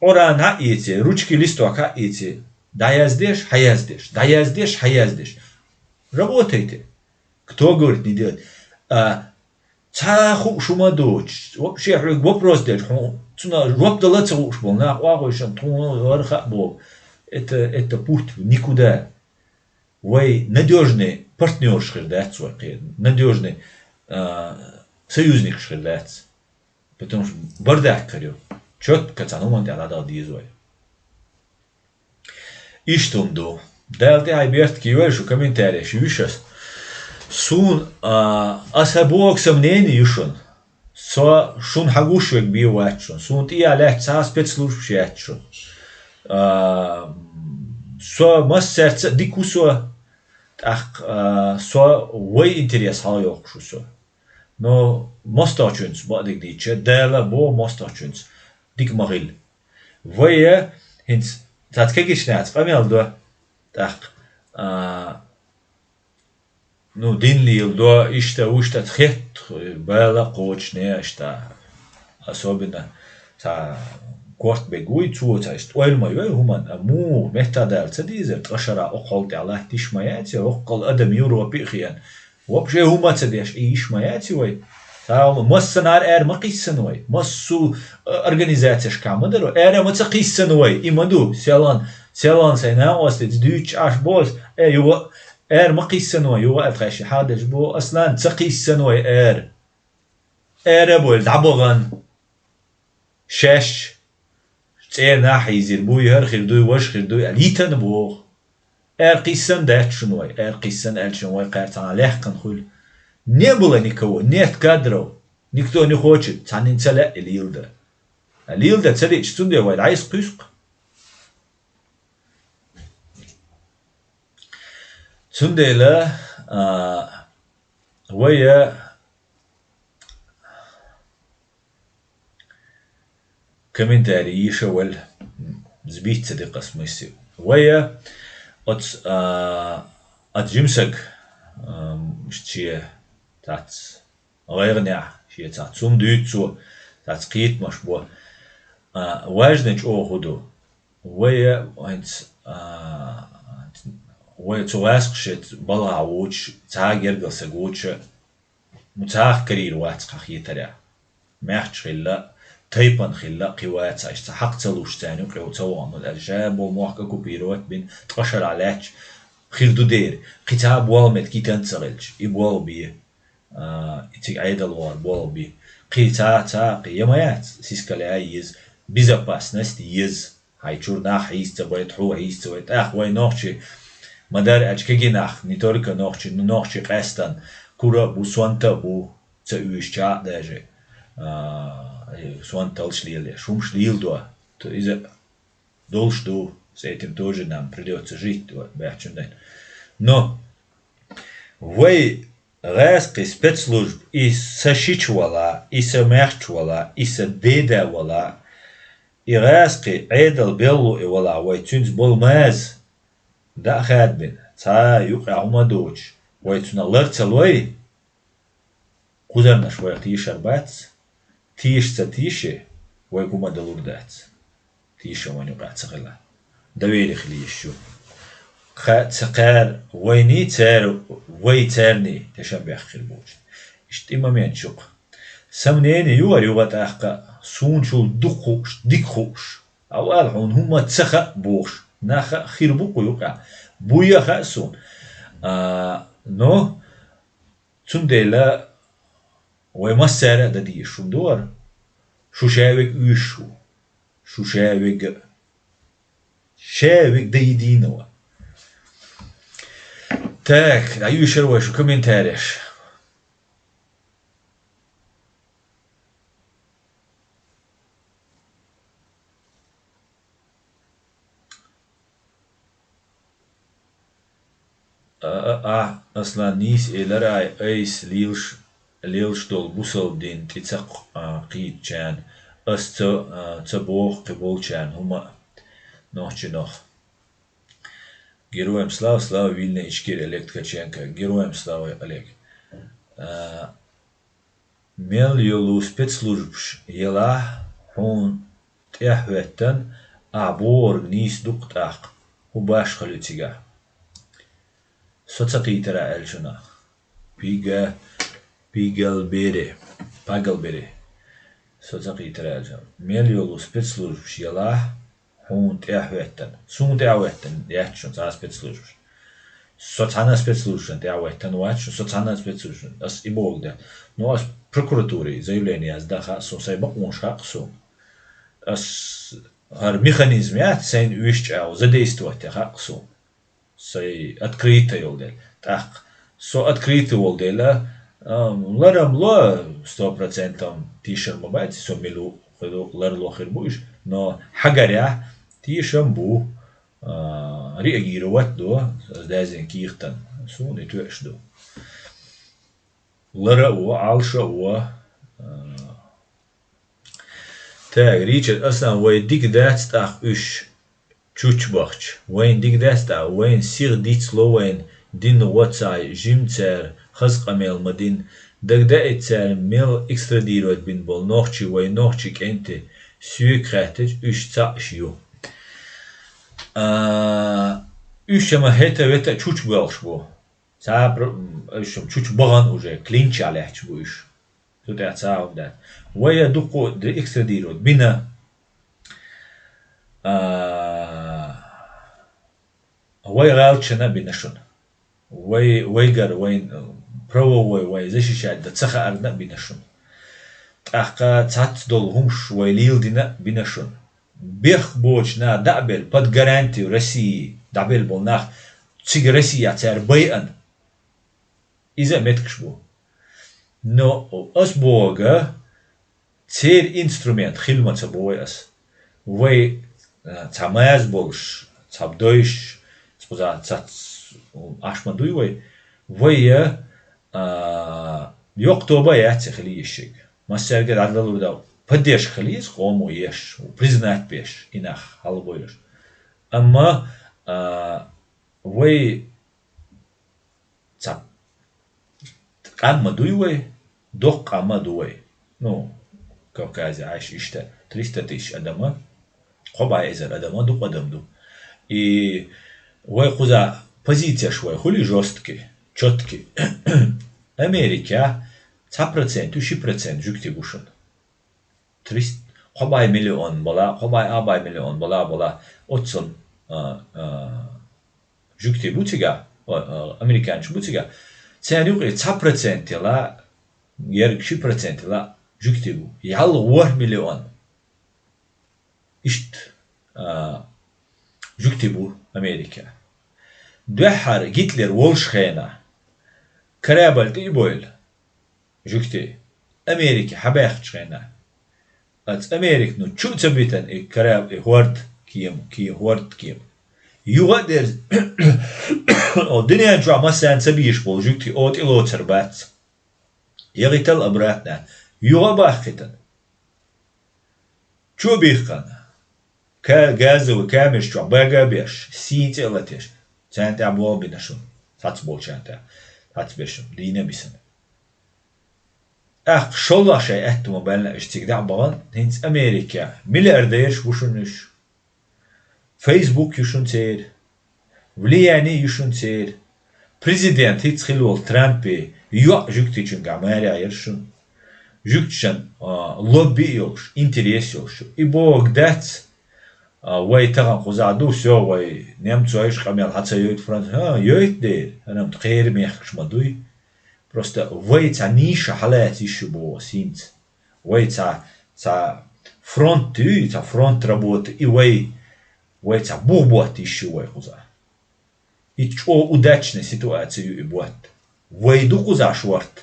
Къуръан хьаэце, ручки листок хьаэце, дӀаяздеш, хьаяздеш, дӀаяздеш, хьаяздеш. Работайте. Кто говорит не делать? А, цхьа хууш хӀума доцуш, вообще хьоьга вопрос делча, хьуна цунах жоп дала а ца хууш болу нах охьахевшина тхуна гӀара хаа боху. Это, это путь в никуда. Вай надёжный партнёрш хир дац вай кхин, надёжный, а, союзникаш хир дац. Потому что бардак хир ю. Чётко цхьана хӀуманна тӀехь дӀадала деза вай. Иштта хӀума ду. Дала тӀаьхье беркате йойла шу комментареш, вуьйш ас. Суна, а, аса боху сан мнение ю шуна. Со шуна хьагуш верг бен вац шуна. Суна тӀехьа лаьтташ цхьа а спецслужбаш яц шуна. А, со массаьрца а дика ву со, тӀаккха, а, со вай интерес хьалайохуш ву со. Но мостагӀчуьнца бакъдерг дийцича, Дала боху мостагӀчуьнца дика ма хила. Вай, э, хӀинца цхьацца кегийчу нахаца къамел до, тӀаккха, а, ну, дин леладо, иштта, вуьшта хетта, бала кхочуш не аьшта. Особенно цхьа корта бег вуй, цо цхьа иштта ойла ма йой хӀуманна, а муха, меттах а даьлла ца дезара, ткъа шарахь оккхул тӀехь латтийш ма яц, оккхул адам Европе а хиъна. Вообще хӀума ца деш, и йиш ма яц вай. Цхьа массанхьара ара ма кхийссина вай. Массо а организацешкахь ма дара. Ара ма ца кхийссина вай. И ма ду. Селан, селан сайн накъостаца дуьйцуш Ӏаш боху ас. Э, юха ара ма кхийссина вай. Юха аьлла тхаьш хьадеш боху. Аслан, ца кхийссина вай ара. Ара а бойла, дӀабахана. Шаьш, цӀера нах хьийзийр буй, хӀара хир дуй, важа хир дуй аьлла, йитина боху. Ара кхийссина дац шуна вай, ара кхийссина аьлла шуна вай кхаьрца цхьана лаьхкана хуьлу. Не было никого, нет кадров, никто не хочет, цхьаннан ца лаьа и леладан. А леладан ца лиъча, цундела вай дӀайса кхуьйсу-кх. Цундела, а, вай, а, комментарий йийша вала, сбить ца декъа смысле. Вай, а, оц, а, оц жимсаг, а, шен цац гӀайгӀанехь, шен цац хӀума дуьйцу цо, цац кхетамаш бо. А, важный чӀогӀа хӀун ду? Вай, а, хӀинца, а, вай цу гӀаскхашца балхахь воцуш, цхьа а гергара саг воцуш, ну, цхьа а карийра вац кху хетарехь. Маьхча хилла, тайпана хилла, кхин вац, аша цхьа хьакха ца луш, царна юкъе ца вахана, аьлла, ша болу мохк оккупировать бина, ткъа шарахь лаьтташ хир ду дера, кхин цхьа а болу меттиг йитина ца хилча, и болу бе, а, и цига Ӏедал вахар болу бе, кхин цхьа а, цхьа а, кхин я ма яц, сискал яй еза, безопасность еза. Хьайн чуьра нах хьийза ца байта, хьо хьийза ца байта. ТӀаккха вай нохчий, ма-дарра аьлча, кегий нах, не только нохчий, но нохчий къаьстина, кура а бу, сонта а бу, ца оьшучохь а даже, а, сонталлаш лелаеш, хӀумаш леладо. То иза долуш ду, с этим тоже нам придётся жить, вот, баьхчун дайн. Но вай гӀаскхий спецслужба, и са шича вала, и са маьхча вала, и са деда вала, и гӀаскхий Ӏедал беллу и вала, вай цуьнца болу маза, дӀа а хаьдбина, цхьа юкъа хӀума доцуш, вай цунах лар ца лой, кхузарнаш вайх тийшар бац, тийша ца тийша, вайга хӀума далур дац. Тийша вайна юкъахь ца хилла. Доверие хила йиш ю. Кха-, ца кхара вайний, цара вай царний тешам бехк хир боцуш. Иштта и момент ю-кх. Сомнение ю хӀара юха тӀаккха, суна чул дукха хууш, дика хууш. Ӏа вала хьуна хӀумма ца хаьа бохуш, нах а хир бу кху юкъахь. Буй а хаьа суна. А, но, цундела вай массара а дан дезаш хӀума ду хӀара. Шу ша верг уьйш ву. Шу ша верг а. Ша верг дан единого. Так, дӀаюьйшура вай шу комментареш. А, а, а, Аслан, нийса элира ай, айса лелаш, лелаш долу бусалба дин тӀе ца кх-, а, кхийтачарна, ас ца, а, ца боху кхин болчарна хӀума а нохчийнах. Героям слава, слава Вильна, Ичкери, Олег Ткаченко. Героям слава, Олег. А, Мел йолу спецслужбаш елахь, хьуна тӀаьхьахӀоьттина, ахь бохург нийса ду-кх тӀаккха, хӀун башхалла ю цигахь. Со ца кхийтира аьллачунах. Пига-, пигалбери, пагалбери. Со ца кхийтира аьллачунах. Мел йолу спецслужбаш елахь, хьуна тӀаьхьахӀоьттина. Суна тӀаьхьахӀоьттина яц шуна цхьа а спецслужбаш. Со цхьана а спецслужбашна тӀаьхьахӀоьттина вац шуна, со цхьана а спецслужбашна. Ас и бохург дац. Но ас прокуратуре заявление яздан хаьа суна, сайн бакъонаш хаьа суна. Ас хӀара механизм яц, сайна уьш чӀагӀо задействовать ян хаьа суна. Сайн открыто йолу дела. ТӀаккха со открыто волу дела, а, ларам ло сто процентов тийшар ма бац, со мила ву, хӀу ду, ларло хир бу уьш, но хьагарехь тийшам бу, а, реагировать до, ас даьззина кехатан, суна и тоьаш ду. Лара а во, Ӏалша а во, а, Так, Ричард, Аслан, вай дика дац тӀаккха уьш чучча бахча. Вайна дика дац тӀаккха, вайна сиха дицло вайна дина гӀо цхьа жима цара хаза къамел ма дина. Дагадаийта цара мел экстрадировать бина болу нохчий вай нохчий кӀентий соьга хаьттича, уьш цхьаъ ю. А, уьш ма хӀета-вета чучча боьлхуш бу. Цхьа про-, м, уьш чучча бахана уже, клинчехь лаьтташ бу уьш. Цу тӀехь цхьа а хӀума дац. Вай а дуккха а де-, экстрадировать бина. А, вай гӀалаташна а бина шуна. Вай, вайгара, вайн, э, правовой, вай защищать дан ца хаарна а бина шуна. ТӀаккха цхьацца долу хӀумаш вай леладина а бина шуна. Бехк боцуш наха дӀа а белла, под гарантию России дӀабелла болу нах, цига Россехь цара байъана. Иза а меттигаш бу. Но ас бохург, церан инструмент хила ма ца боху ас. Вай, а, цхьа маза болуш, цхьа дойш, цкъа цхьа ц-, Ӏаш ма дуй вай. Вай, а, йоккха тоба а яц и хила йиш ерг. Массаьрга а дӀадалур ду. Поддержка хила еза къомо еш, признать беш, и нах хьалабойла уьш. Амма, а, вай цхьа къам ма дуй вай, доккха къам а ду вай. Ну, Кавказе Ӏаш иштта триста тысяч адам а, кхо бӀе эзар адам а, дукха адам ду. И вай кхуза позицияш вай хуьлий жёсткий, чёткий. Америкехь цхьа процент ю, ши процент жуьгтий бу шуна. Триста, кхо бӀе миллион бала, кхо бӀе, а бӀе миллион бала, бала. Оццул, а, а, жуьгтий бу цигахь, а, а, американцаш бу цигахь. Церан юкъе цхьа процент яла, ерг ши процент яла жуьгтий бу. Ялх ворхӀ миллион. Иштта, а, жуьгтий бу Америкехь. Дуьххьара Гитлер волуш хенахь, корабль тӀе а бойла, жуьгтий, Америке хьабаьхкачу хенахь. Аца Америка, ну, чу а ца битан и корабль, и хӀорд кема, ке-, хӀорд кема. Юха а дерза, о, дуьнен чохь массарна ца бийш болу жуьгтий, о, тӀе лоцур бац. Ягъитал обратно. Юха а бахкийтан. Чу а бихкан. Ка-, газовый камераш чохь бага а беш, сий цӀе а латеш. Царна тӀехь болх бина шуна, цхьацболчарна тӀехь, цхьацбершна, дийна а бисина. ТӀаккха шоллагӀа шайн аьтту ма баьлла, уьш цига дӀа а бахана, хӀинца Америкехь миллиардераш бу шуна уьш. Facebook ю шуна церан, влияние ю шуна церан. Президент хӀинца хилла волу Трампе йоӀ жуьгтичуьнгахь марехь яра шуна. Жуьгтичун, а, лобби а йолуш, интерес а йолуш. И бохург дац, а, вай тахана кхузахь ду, всё, вай немцойш къамел хьа ца йойту фронт. ХӀа, йойту дера, хӀара-м кхеран мехкаш ма дуй. Просто вай цхьа ниша хьалаца йиш ю боху ас хӀинца. Вай цхьа, цхьа фронт ю, цхьа фронт работы, и вай, вай цхьа бух ботта йиш ю вай кхузахь. И чӀогӀа удачная ситуация ю и ботта. Вай ду кхузахь шорта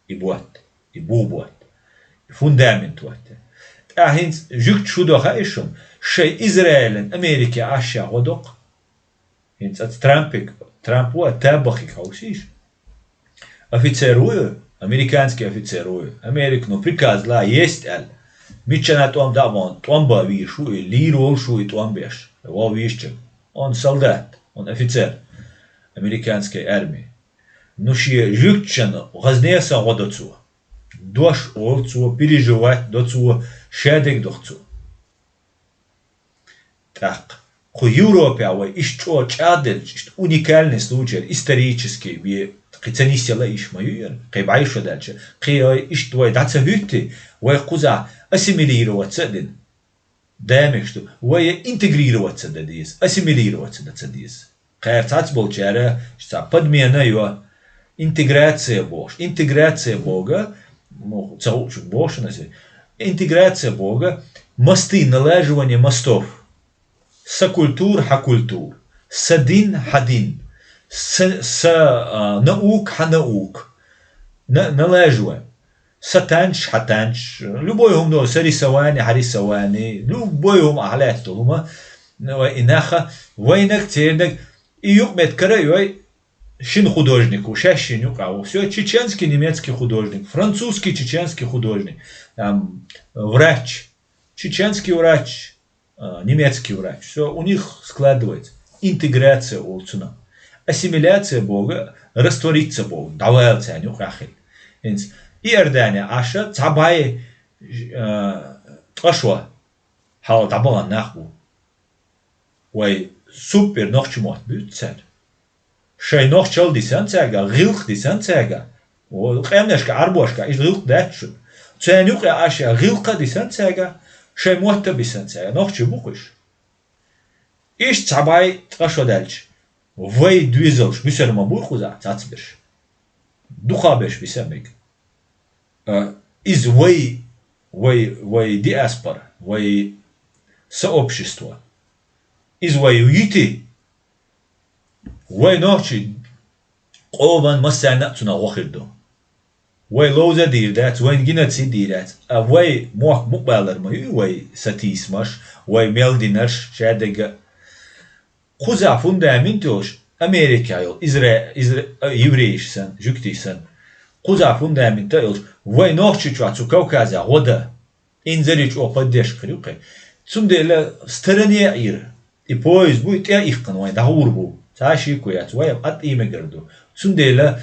и ботта, и бух ботта, и фундамент ботта. ТӀаккха хӀинца жуьгташа хӀун до хаьий шуна? Шайн Израилан, Америкин Ӏаш ша гӀо доккху. ХӀинца оцу Трампе, Трамп ву а табаххиг хьовсийша. Офицер ву и, американский офицер ву и. Америка, ну, приказ ла есть аьлла. Миччана тӀом дӀа а вахана, тӀом бан вийш ву и, лийр волуш ву и тӀом беш. Ван вийшча. Он солдат, он офицер американской армии. Ну, шен жуьгтичунна гӀазне а сан гӀо до цо. Дош олу цо, переживать до цо, шадерг доху цо. ТӀаккха кху Европехь вай иштта чӀогӀа чӀагӀделча, иштта уникальный случай, исторический, ве-, кхин ца нисъяла иштта ма ю яра, кхин бӀе шо даьлча, кхин вай иштта вай дӀа ца хӀуьттий, вай кхузахь ассимилироваться а дина. Даьмегаш ду, вай интегрироваться дан деза, ассимилироваться дан ца деза. Кхара цхьацболчара, цхьа подмена а йо, интеграция бохуш. Интеграция бога, ну, ца хуучуьнга боху шуна аса. Интеграция бога, мосты, налаживание мостов. Са культура, хьа культура. Са дин, хьа дин. Са, са, а, наука, хьа наука. На-, налаживаем. Са танчаш, хьа танчаш. Любой хӀума до, са рисование, хьа рисование. Любой хӀума, ахь лаьцна хӀума. Вай и наха, вайнаг, цернаг. И юкъаметтиг кара а йой, шина художник ву, шаьш шина юкъахь ву. Всё, чеченский, немецкий художник, французский, чеченский художник, там, врач, чеченский врач, а, немецкий врач. Всё, у них складывается. Интеграция олу цунах. Ассимиляция бога, раствориться бога, дӀавала царна юкъахь хила. ХӀинца Иордане Ӏаш цхьа бӀе, а, ткъа шо хьалха дӀабахана нах бу. Вай супер нохчийн мотт буьйцу цара. Шайн нохчалла дисна цаьрга, гӀиллакх дисна цаьрга. О, къаьмнашка, Ӏарбошка, иштта гӀиллакх дац шуна. Царна юкъа Ӏаш гӀиллакх а дисна цаьрга, шайн мотт а бисна цаьрга. Нохчий бу-кх уьш. Иштта цхьа бӀе ткъа шо даьлча, вай доьзалш буьсур ма буй кхузахь цхьацберш. Дукхахберш биса мега. А, иза вай, вай, вай диаспора, вай сообщество. Иза вай йити, вай нохчий къоман массарна а цунах гӀо хир ду. Вай ловза дийр дац, вайн геноцид дийр дац, а вай мохк мукъабалар ма ю, вай сатийсамаш, вай мел динарш, шадерг а. Кхуза фундамент йолуш, Америка йолу, Изра-, Изра-, а, еврейш сан, жуьгтий сан. Кхуза фундамент а йолуш, вай нохчий чохь цу Кавказехь гӀо дан. Инзаре чӀогӀа поддержка хир ю кхин. Цундела стороне а Ӏийра. И поезд буй, тӀе а иккхина вайн дӀагӀур бу. Цхьа шеко яц, вай а къаттӀий мегар ду. Цундела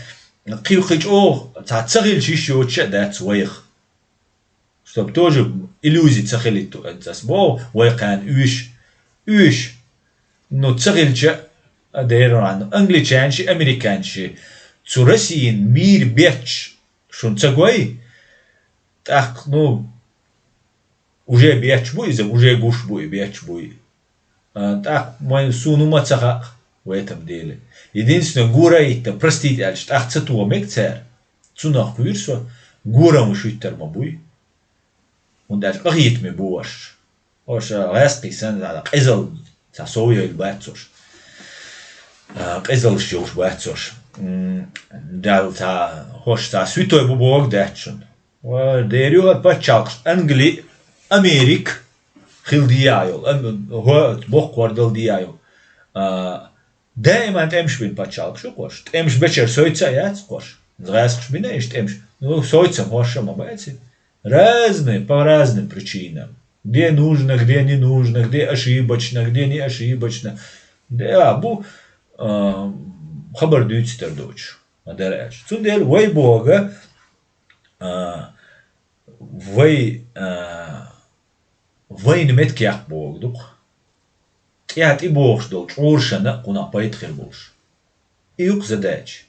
кхин, кхин чӀогӀа цхьа ца хилча йиш йоцуш а дац вайх. Чтоб тоже иллюзи ца хилийту, ас боху, вай кхана уьш, уьш, ну, ца хилча а, дера, ну, англичанаш, американаш, цу Россин мийра бетташ шуна ца гой, тӀаккха, ну, уже бетташ бу иза, уже гуш бу и, бетташ бу и. А, тӀаккха вайн суна ма ца хаьа в этом деле. Единственное, гора а йиттина, простить аьлча, тӀаккха ца тоха мега цара. Цунах кхуьйру со, горам уьш хӀуьттар ма буй. ХӀунда аьлча къахетаме бу уьш. Уьш, а, гӀаьскхий санна, къизалла цхьа сов йойла бац уьш. А, къизаллаш йолуш бац уьш. М, Далла цхьа, хӀорш цхьа святой бу бохург дац шуна. Ва дера ю хӀара пачхьалкхаш, Англи, Америка хила дийа йолу, ам-, хӀо-, боккха хӀордал дийа йолу. А, даиман тӀемаш бина пачхьалкхаш ю хӀорш. ТӀемаш бечара сойца а яц хӀорш. ГӀаьскхаш бина иштта тӀемаш. Ну, сойца хӀорш а ма бац и. Разные, по разным причинам. Где нужно, где не нужно, где ошибочно, где не ошибочно. Да, бу, а, хабар дуьйцуьйтар доцуш ма дара аьлча. Цундела вай бога, а, вай, а, вайна метка яккха бога ду-кх. ТӀехь тӀе богӀуш долу чкъуршана а кхунах пайда хир болуш. И ю-кх задача.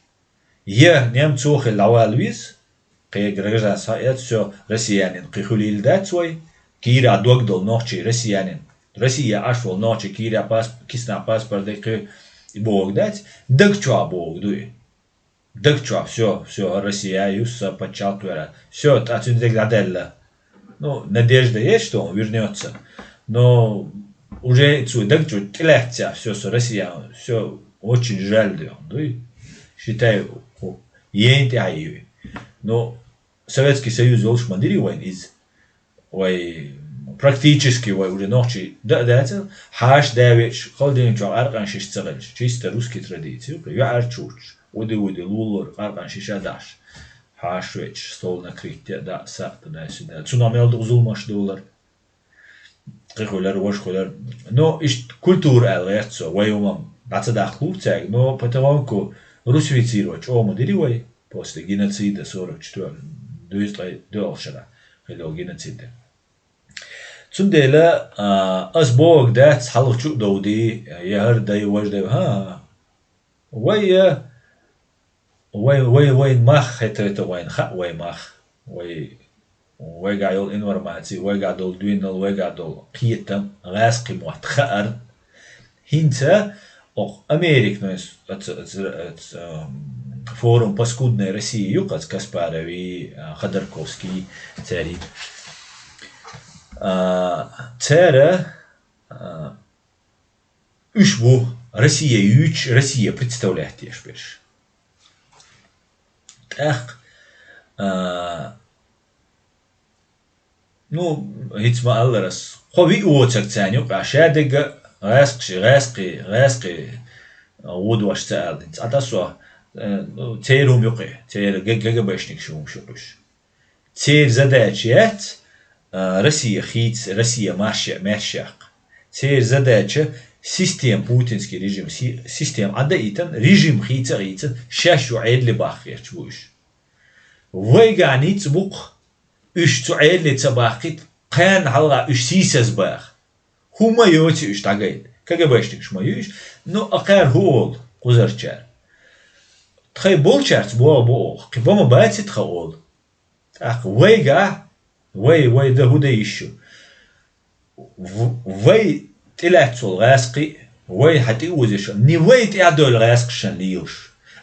Я немцо хилла дӀавала веза, кхин гражданство эца, всё, россиянин кхин хуьлийла дац вай, кийрахь дог долу нохчий россиянин, Россия Ӏаш волу нохчий кийрахь пас-, киснахь паспорт дерг кхин и богӀу дац, даг чохь богӀу ду и. Даг чохь, всё, всё, Россия юьсса пачхьалкх вера. Всё, тӀаккха цуьнан дерг дӀадаьлла. Ну, надежда есть, что он вернётся. Но уже цу даг чу тӀелаьццехь, всё, со Россия, всё, очень жаль, дуй. Считай, ху, ейн тӀаьхье юй. Но Советский Союз йолуш ма дирий вайн иза. Вай практически вай уже нохчий дан а дацара, хьаша да а веача, холодильник чохь аркъан шиш ца хилча, чисто русский традиция ю, кхин йоӀар чу вуьтуш, уди-уди лулор аркъан шиша а дахьаш, хьаша веача, стол накрыть а да, сакъта да, сюда. Цунах мел дукха зуламаш долара. Кхин хуьлар, важа хуьлар. Но иштта культура аьлла гӀерта со, вай хӀумам дӀа ца дахлур цаьрга, но потихоньку русифицировать чӀогӀа ма дирий вай, после геноцида сорок четвёртого, дуьйцу ткъе доьалгӀа шарахь хилла геноцид. Цундела, а, ас бохург дац, хьалха чу а довдий, я хӀара дай, важа дай, хӀа-хӀа. Вай, а, вай, вай, вайн мах, хӀета-хӀета вайна хаьа вай мах. Вай, вайгахь йолу информаци, вайгахь долу дуьйнал, вайгахь долу кхетам, гӀаьскхи мотт хаар. ХӀинца окху Американ оцу, оцу, оцу, ам, форум «Паскудная Россия» ю-кх, оцу Каспарови, а, Ходорковский цаьрий. А, цара, а, уьш бу Россия юьйцуш, Россия представлять деш берш. ТӀаккха, а, ну, хӀинца ма-аллара ас, кхо-виъ воцург царна юкъахь, шадерг а гӀаьскхи, гӀаьскхи, гӀаьскхи, а, водош ца аьлла хӀинца. Ӏа тасо, э, ну, церан хӀума юкъе, церан г-, ГГБшникаш хӀумаш ю-кх уьш. Церан задача яц, а, Россия хийца, Россия марша, маьрша яккха. Церан задача система, путинский режим, си-, система Ӏадаийтина, режим хийца а хийцина, шаьш ю Ӏедале баккха гӀерташ бу уьш. Вайгахь ницкъ бу-кх, уьш цу Ӏедале ца баккхийта, кхарна хьалха уьш сийсаз баха. ХӀумма йоций уьш дӀагайта. КГБшникаш ма ю уьш, ну, а кхара хӀун олу кхузарчара? Тхайн болчаьрца боху бу оха, кхин бан ма баций тхан олу. ТӀаккха вайгахь, вай, вай дан хӀун дан йиш ю? В-, вай тӀелаьцна волу гӀаьскхи, вай хьан тӀеозийша, ни вай тӀаьхьадевлла гӀаьскхашна лелаш,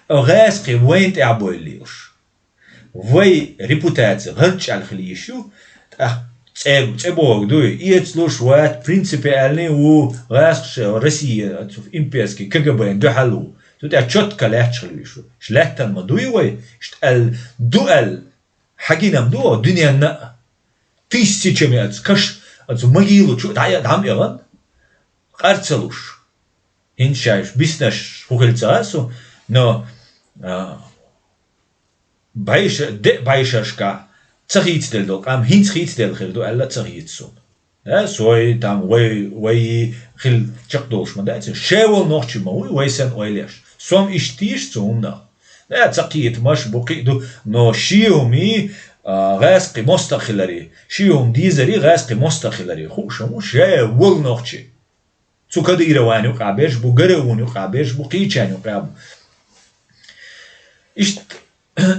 а гӀаьскхи вайна тӀаьхьабевлла лелаш. Вай репутаци гӀарчӀаьлла хила йиш ю, тӀаккха цӀе, цӀе бохург дуй, эцалуш вац, принципиальный ву, гӀаьскхаша Россия, оцу имперский КГБ-н дуьхьал ву. Цу тӀехь чётко лаьтташ хила йиш ву. Ш лаьттан ма дуй вай, ш аьлла ду аьлла, хьагинам ду оха дуьненна а. Тысячами оцу каш, оцу могила чу дӀа-, дӀа ма эгӀан, къар ца луш. ХӀинца шайш биснарш хӀун хилла ца хаьа суна, но, а, бӀешар-, де а бӀешаршкахь ца хийцаделла долу къам хӀинца хийцаделла хир ду аьлла ца хийца суна. Да, сой, там, вай, вай хила чекхдолуш ма дац. Шай волу нохчи ма вуй, вай санна ойла еш. Сом иштта тийша цу хӀуманах. Да, ца кхетамаш бу, кхин а ду, но шен хӀума, а, гӀаьскхи мостагӀ хиларе, шен хӀума дезаре, гӀаьскхи мостагӀ хиларе хууш хӀума ву шай волу нохчи. Цу Кадыровн юкъахь берш бу, Гараевн юкъахь берш бу, кхечарна юкъахь бу. Иштта,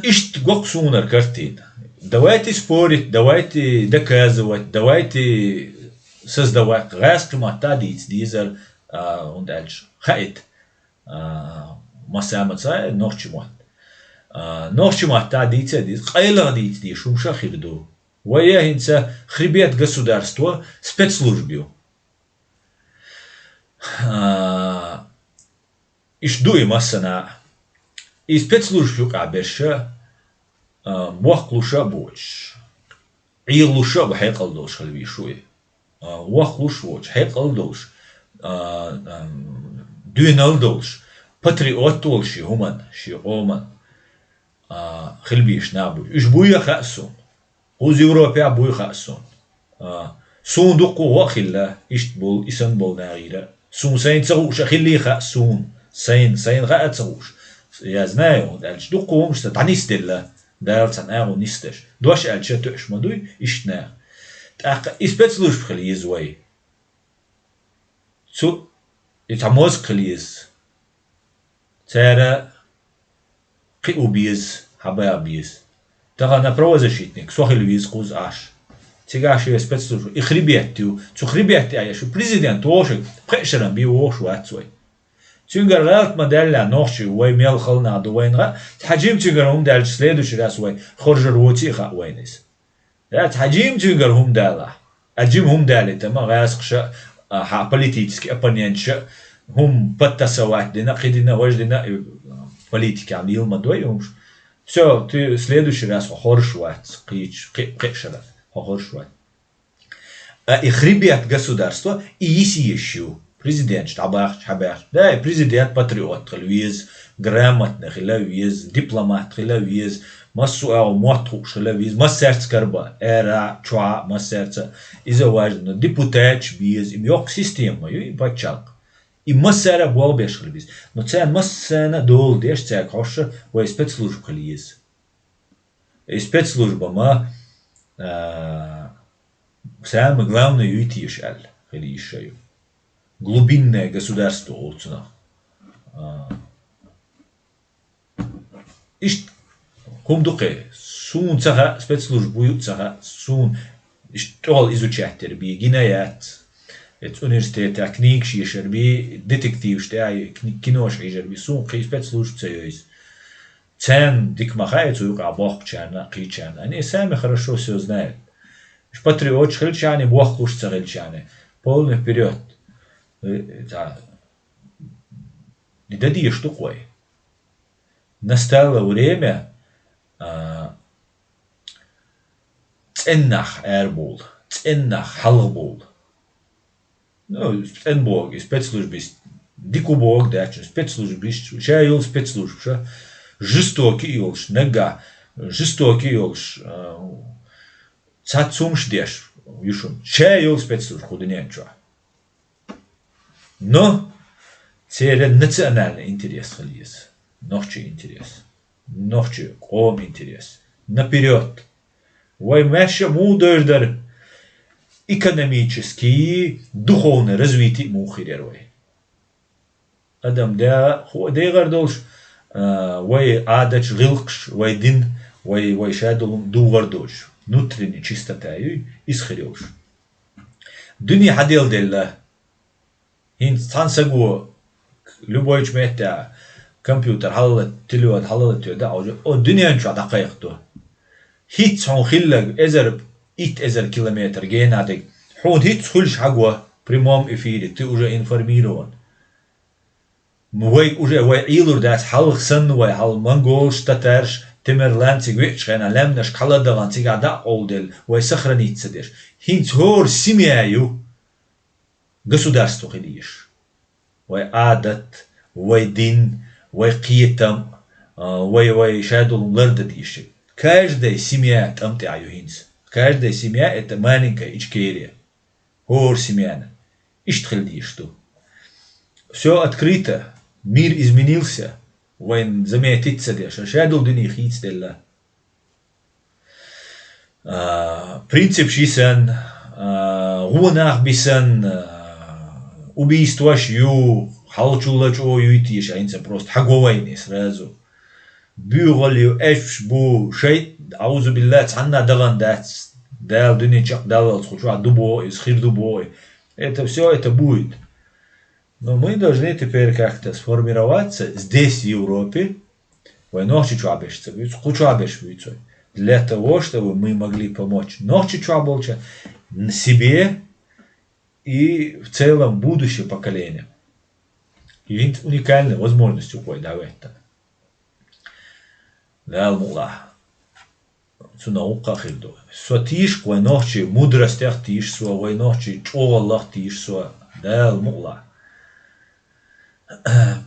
иштта го-кх суна картина. Давайте спорить, давайте доказывать, давайте создавать. ГӀаьскхи маттахь дийца дезара, а, хӀунда аьлча, хаийта, а, массаьрца нохчи мотт. А, нохчи маттахь дийца а деза, къайлаха дийца деза, хӀумаш а хир ду. Вай хӀинца хребет государства спецслужба ю. А, иштта ду и массанхьа. И спецслужбаш юкъахь берш, а, бохкалуш а боцуш, Ӏелалуш а бу хьекъал долуш хила везаш ву и. А, вохкалуш а воцуш, хьекъал долуш, а, а, дуьйнал долуш, патриот волуш шен хӀуманна, шен къоманна, а, хила безаш нах бу. Уьш буй а хаьа суна. Кхуза Европехь буй хаьа суна. А, суна дуккха гӀо а хилла, иштта болу, и санна болу нахера. Суна сайна ца хууш а хиллий хаьа суна. Сайна, сайна хаа ца хууш. Я знаю, хӀунда аьлча дукха хӀуманаш ца дӀанисделла. Дала цхьана агӀо нисдеш. Дош аьлча тоьаш ма дуй, иштта наха. ТӀаккха и спецслужба хила еза вай. Цу, и цхьа мозг хила еза. Цара кхио беза, хьабаха беза. Тахана правозащитник, со хила веза кхуза Ӏаш. Цигахь шен спецслужба, и хребет ю, цу хребет тӀехь еш, президент вовшаг, пхеа шеран бе вовш вац вай. Цуьнгара гӀалат ма даьлла нохчий, вай мел хала нах ду вайна хаьа, цхьа жима цуьнгара хӀума даьлча следующий раз вай хоржар воций хаьа вайна иза. Дац, хьан жима цуьнгара хӀума далахь. А жима хӀума далийта ма гӀаскхаша, а, хьан политический оппоненташа хӀума подтасовать дина, кхидина, важдина, э, политикехь лийла ма дой хӀумаш. Всё, ты следующий раз хьо хоржуш вац, кхечу, кхе-, кхечу шарахь хьо хоржуш вац. А и хребет государства, и йиса езаш ю. Президенташ дӀабахча, хьабаьхча. Да, и президент патриот хила веза, грамотный хила веза, дипломат хила веза, массо а агӀо мотт хууш хила веза, массаьрца карба, ара, чохь, массаьрца. Иза важно, депутаташ беза, им йоккха система ю, и паччалкх. И массара а болх беш хила беза. Но царна массарна а дола деш, цаьрга хьоьжуш вай спецслужба хила еза. И спецслужба ма, а, самое главное юй теша аьлла, хила йиш ю. Глубинное государство олу цунах. А, иштта хӀума ду кхе, суна ца хаьа, спецслужба вуй ца хаьа, суна иштта тӀехула изучать яр бий, гина яц. Эцу университетехь книгаш ешар бий, детективаш тӀехь кни-, кинош хьийжар бий, суна кхин спецслужба ца йойза. Царна дика ма хаьа цу юкъахь бохкучарна, кхечарна. Они сами хорошо всё знают. Уьш патриоташ хилчахьана, бохкуш ца хилчахьана. Полный вперёд. Э, да. И дан дезаш ду-кх вай. Настало время, а, цӀена нах арабовла, цӀена нах хьалхабовла. Ну, цӀена боху, и спецслужбист, дика ву боху даьчча, спецслужбист, ша йолу спецслужбаша, жестокий йолуш, наггахь, жестокий йолуш, а, цхьацца хӀумаш деш, ю шуна, ша йолу спецслужба кху дуьнен чохь. Но церан национальный интерес хила еза, нохчийн интерес, нохчийн къоман интерес. Наперёд! Вай маьрша муха девр дара? Экономический, духовный развитие муха хир яра вай? Адам да хӀу дегӀар долуш, а, вай Ӏадаташ, гӀиллакхаш, вай дин, вай, вай шадолу дугӀар доцуш, внутренняя чистота юй, иза хир йолуш. Дуьне хьаделла делла. ХӀинца цхьана саго любойчу меттехь компьютер хьалалатта, телефон хьалалатта йо даӀа, о дуьнен чохь дӀакхайкхадо. ХӀинца хьуна хилларг эзар, итт эзар километр генадиг. Хьуна хӀинца хуьлуш хьаго прямом эфире, ты уже информирован. Вай уже, вай Ӏийлур дац, хьалха санна вай, хьал монголаш, татараш, Темерлан цига веачу хенахь лаьмнашка хьала а дахана, цигахь дӀа а къовладелла, вай сохраниться деш. ХӀинца хӀора семья ю государство хила езаш. Вай Ӏадат, вай дин, вай кхетам, а, вай, вай шадолу лардан дезаш. Каждая семья тӀам тӀехь ю хӀинца. Каждая семья — это маленькая Ичкерия. ХӀора семьяна. Иштта хила дезаш ду. Всё открыто. Мир изменился. Вайн заметить ца деш, ша долу дуьне хийцаделла. А, принципаш йисина, а, гӀо нах бисина, а, убийстваш ю, хьалчул а чӀогӀа юй теша, хӀинца просто хьаго вайна и сразу. БуьйгӀал ю, эшпаш бу, шайтӀа, аузубилла, цхьанна а дахана дац. Дала дуьне чекхдаллалц кху чохь ду боху иза, хир ду боху и. Это всё, это будет. Но мы должны теперь как-то сформироваться здесь, в Европе. Вай нохчи чохь берш ца буьйцу, кху чохь берш буьйцу вай. Для того, чтобы мы могли помочь нохчи чохь болча, н-, себе и в целом будущее поколение. И хӀинца уникальная возможность ю вай дӀахӀоьттина. Дала мукъалахь. Цунах вукхо а хир ду. Со тийша вай нохчий мудростех тийша со, вай нохчий чӀогӀаллах тийша со. Дала мукъалахь.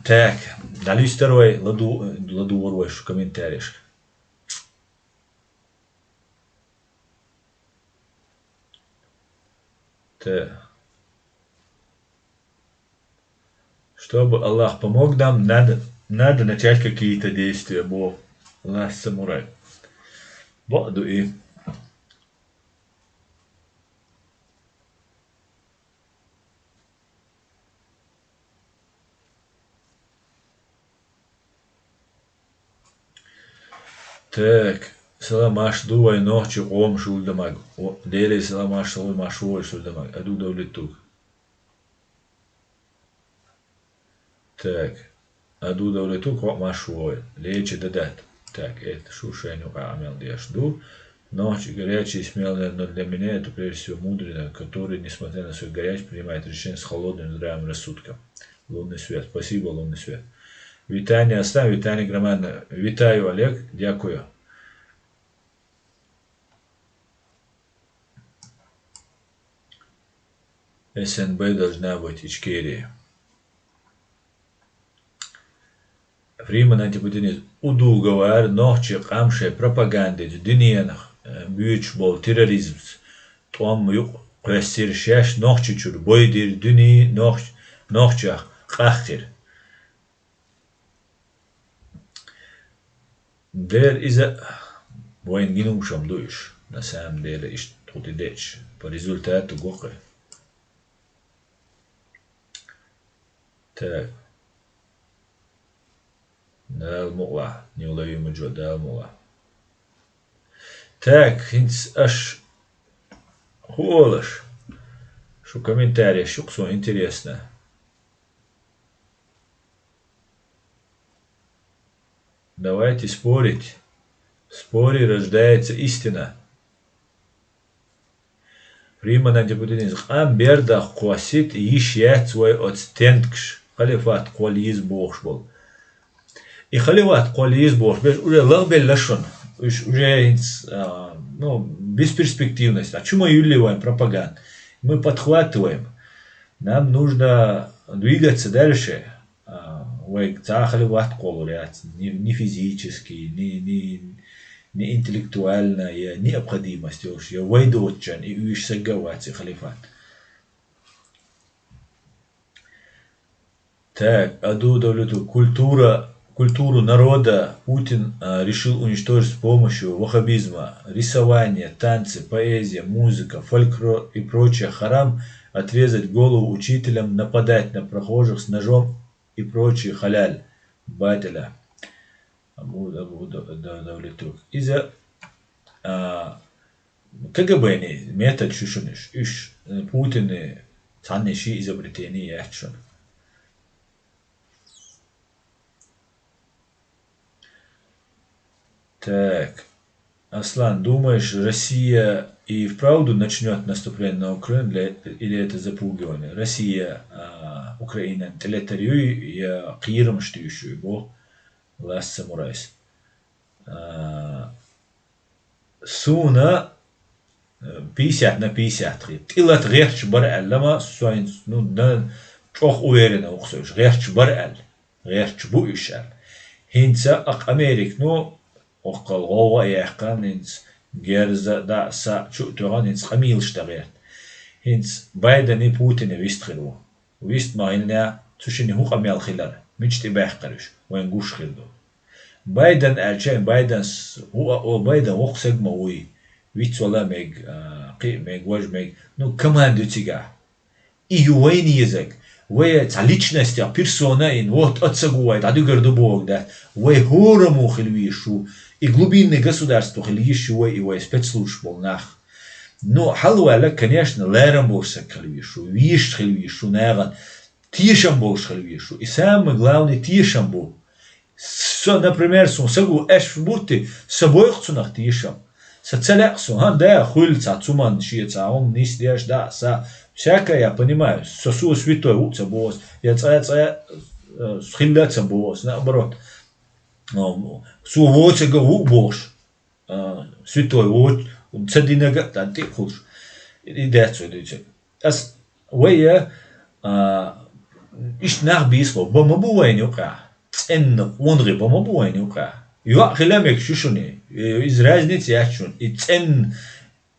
Так, дӀалуьстара вай, ладу-, ладугӀур вай шу комментарийшка. Так. Чтобы Аллах помог нам, надо, надо начать какие-то действия, бо. Аллах самурай. Бо дуи. Так, салам, марш ду вай нохчи къоман шуьлда маг. О, Деле салам, марш, салам, марш ду вай шуьлда маг. Аду Давлетук. Так. Аду Давлетук, хӀокху марш ду вай. Лечи дадат. Так, это шу шайна юкъа Ӏамал деш ду. Нохчи горячие, смелые, но для меня это прежде всего мудрый народ, который, несмотря на свою горячность, принимает решения с холодным здравым рассудком. Лунный свет. Спасибо, лунный свет. Вітання, Аслан, вітання громадне. Вітаю, Олег. Дякую. С Н Б должна быть Ичкерия. Фриман Антипутинис удугавар нохчи къам шайн пропагандица, дуьненах, э, буьйцуш болу терроризмца тӀом юкъа кхоьссира, шаьш Нохчийчуьра бойдира дуьне, нохч-, нохчех къахкхира. Дера иза вайн гинуш ма ду уьш, на самом деле, иштта тхо тӀедеъча, по результату го кхин. Так. Дала мукъалахь, неуловимый Джо, Дала мукъалахь. Так, хӀинца аша хӀун олуш? Шу комментарий шу, суна интересно. Давайте спорить. В споре рождается истина. Фриман Антипутинис, къам бердах кхоссийта, йиш яц вай оцу тентакаш, халифат кхолла еза бохуш болу. И халифат кхолла еза бохуш берш уже лахбелла шуна. Уьш уже хӀинца, а, ну, бесперспективность. А чу ма юьллий вайн пропаганда? Мы подхватываем. Нам нужно двигаться дальше. А, вайга цхьа а халифат кхоллур яц, ни, ни физически, ни, ни, ни интеллектуальная необходимость йолуш, я вай доцучарна и уьйш сагга а вац и халифат. Так, Аду Давлетук, культура, культуру народа Путин, а, решил уничтожить с помощью ваххабизма. Рисование, танцы, поэзия, музыка, фольклор и прочее харам, отрезать голову учителям, нападать на прохожих с ножом и прочие халяль, батиля. Абу, Абу Да-, Да-, Давлетук. Иза, а, К Г Б-ни метод шу шуна уьш. Уьш, э, Путинан цхьанна ши изобретение яц шуна. Так. Аслан, думаешь, Россия и вправду начнёт наступление на Украину, для, или это запугивание? Россия, а, Украинана тӀелетар юй, я кхерамаш туьйсуш юй, бо Ласса Мурайс. А, суна, э, пятьдесят на пятьдесят хир. ТӀелата гӀерташ бара аьлла ма, со хӀинца, ну, да, чӀогӀа уверенно ву-кх со уьш, гӀерташ бара аьлла. ГӀерташ бу уьш аьлла. ХӀинца а Америка, ну, оккхал гӀовгӀа а яьккхина, хӀинца герз а, дӀа а, са а чу а тоьхна, хӀинца къамелаш дан гӀерта. ХӀинца Байден и Путин вист хир ву. Вист ма хилла, цу шинна хӀун къамел хилар, мича тӀебаьккхира уьш, вайн гуш хир ду. Байден аьлча, Байденс хӀун а олу, Байден воккха саг ма вуй. Вицвала а мега, а, кхиа а мега, важа а мега. Ну, команда ю цигахь. И ю вайна езаг. Вай цхьа личностех, персона а йина, вот оццаг ву вай, дӀадуьгур ду бохург дац. Вай хӀораммо хила везаш ву. И глубинный государство хила йиш ю вай, и вай спецслужбаш болу нах. Ну, хьалаваьлла, конечно, лерам болуш саг хила везаш ву, везаш хила везаш ву нахана, тешам болуш хила везаш ву. И самый главный тешам бу. Со, например, суна сагу аьшпаш бутти, со бойкъу цунах тешам. Со ца лаьа суна, хӀан, да, хуьлу цхьа цуман шен цхьа хӀума нисдеш, да, са, всякое я понимаю, со, со святой ву а ца боху ас, я цкъа, цкъа, э, хилла а ца боху ас, наоборот. Со воцург а ву а бохуш, а, святой воцу, ца динарг а тӀе а хуьлуш. И дац вай дуьйцург. Ас вай, а, иштта нах бийцахо, бан ма бу вайна юкъахь. ЦӀенна къонахий бан ма бу вайна юкъахь. ЙоӀ хила мегаш ю шуна. Иза разница яц шуна. И цӀенна,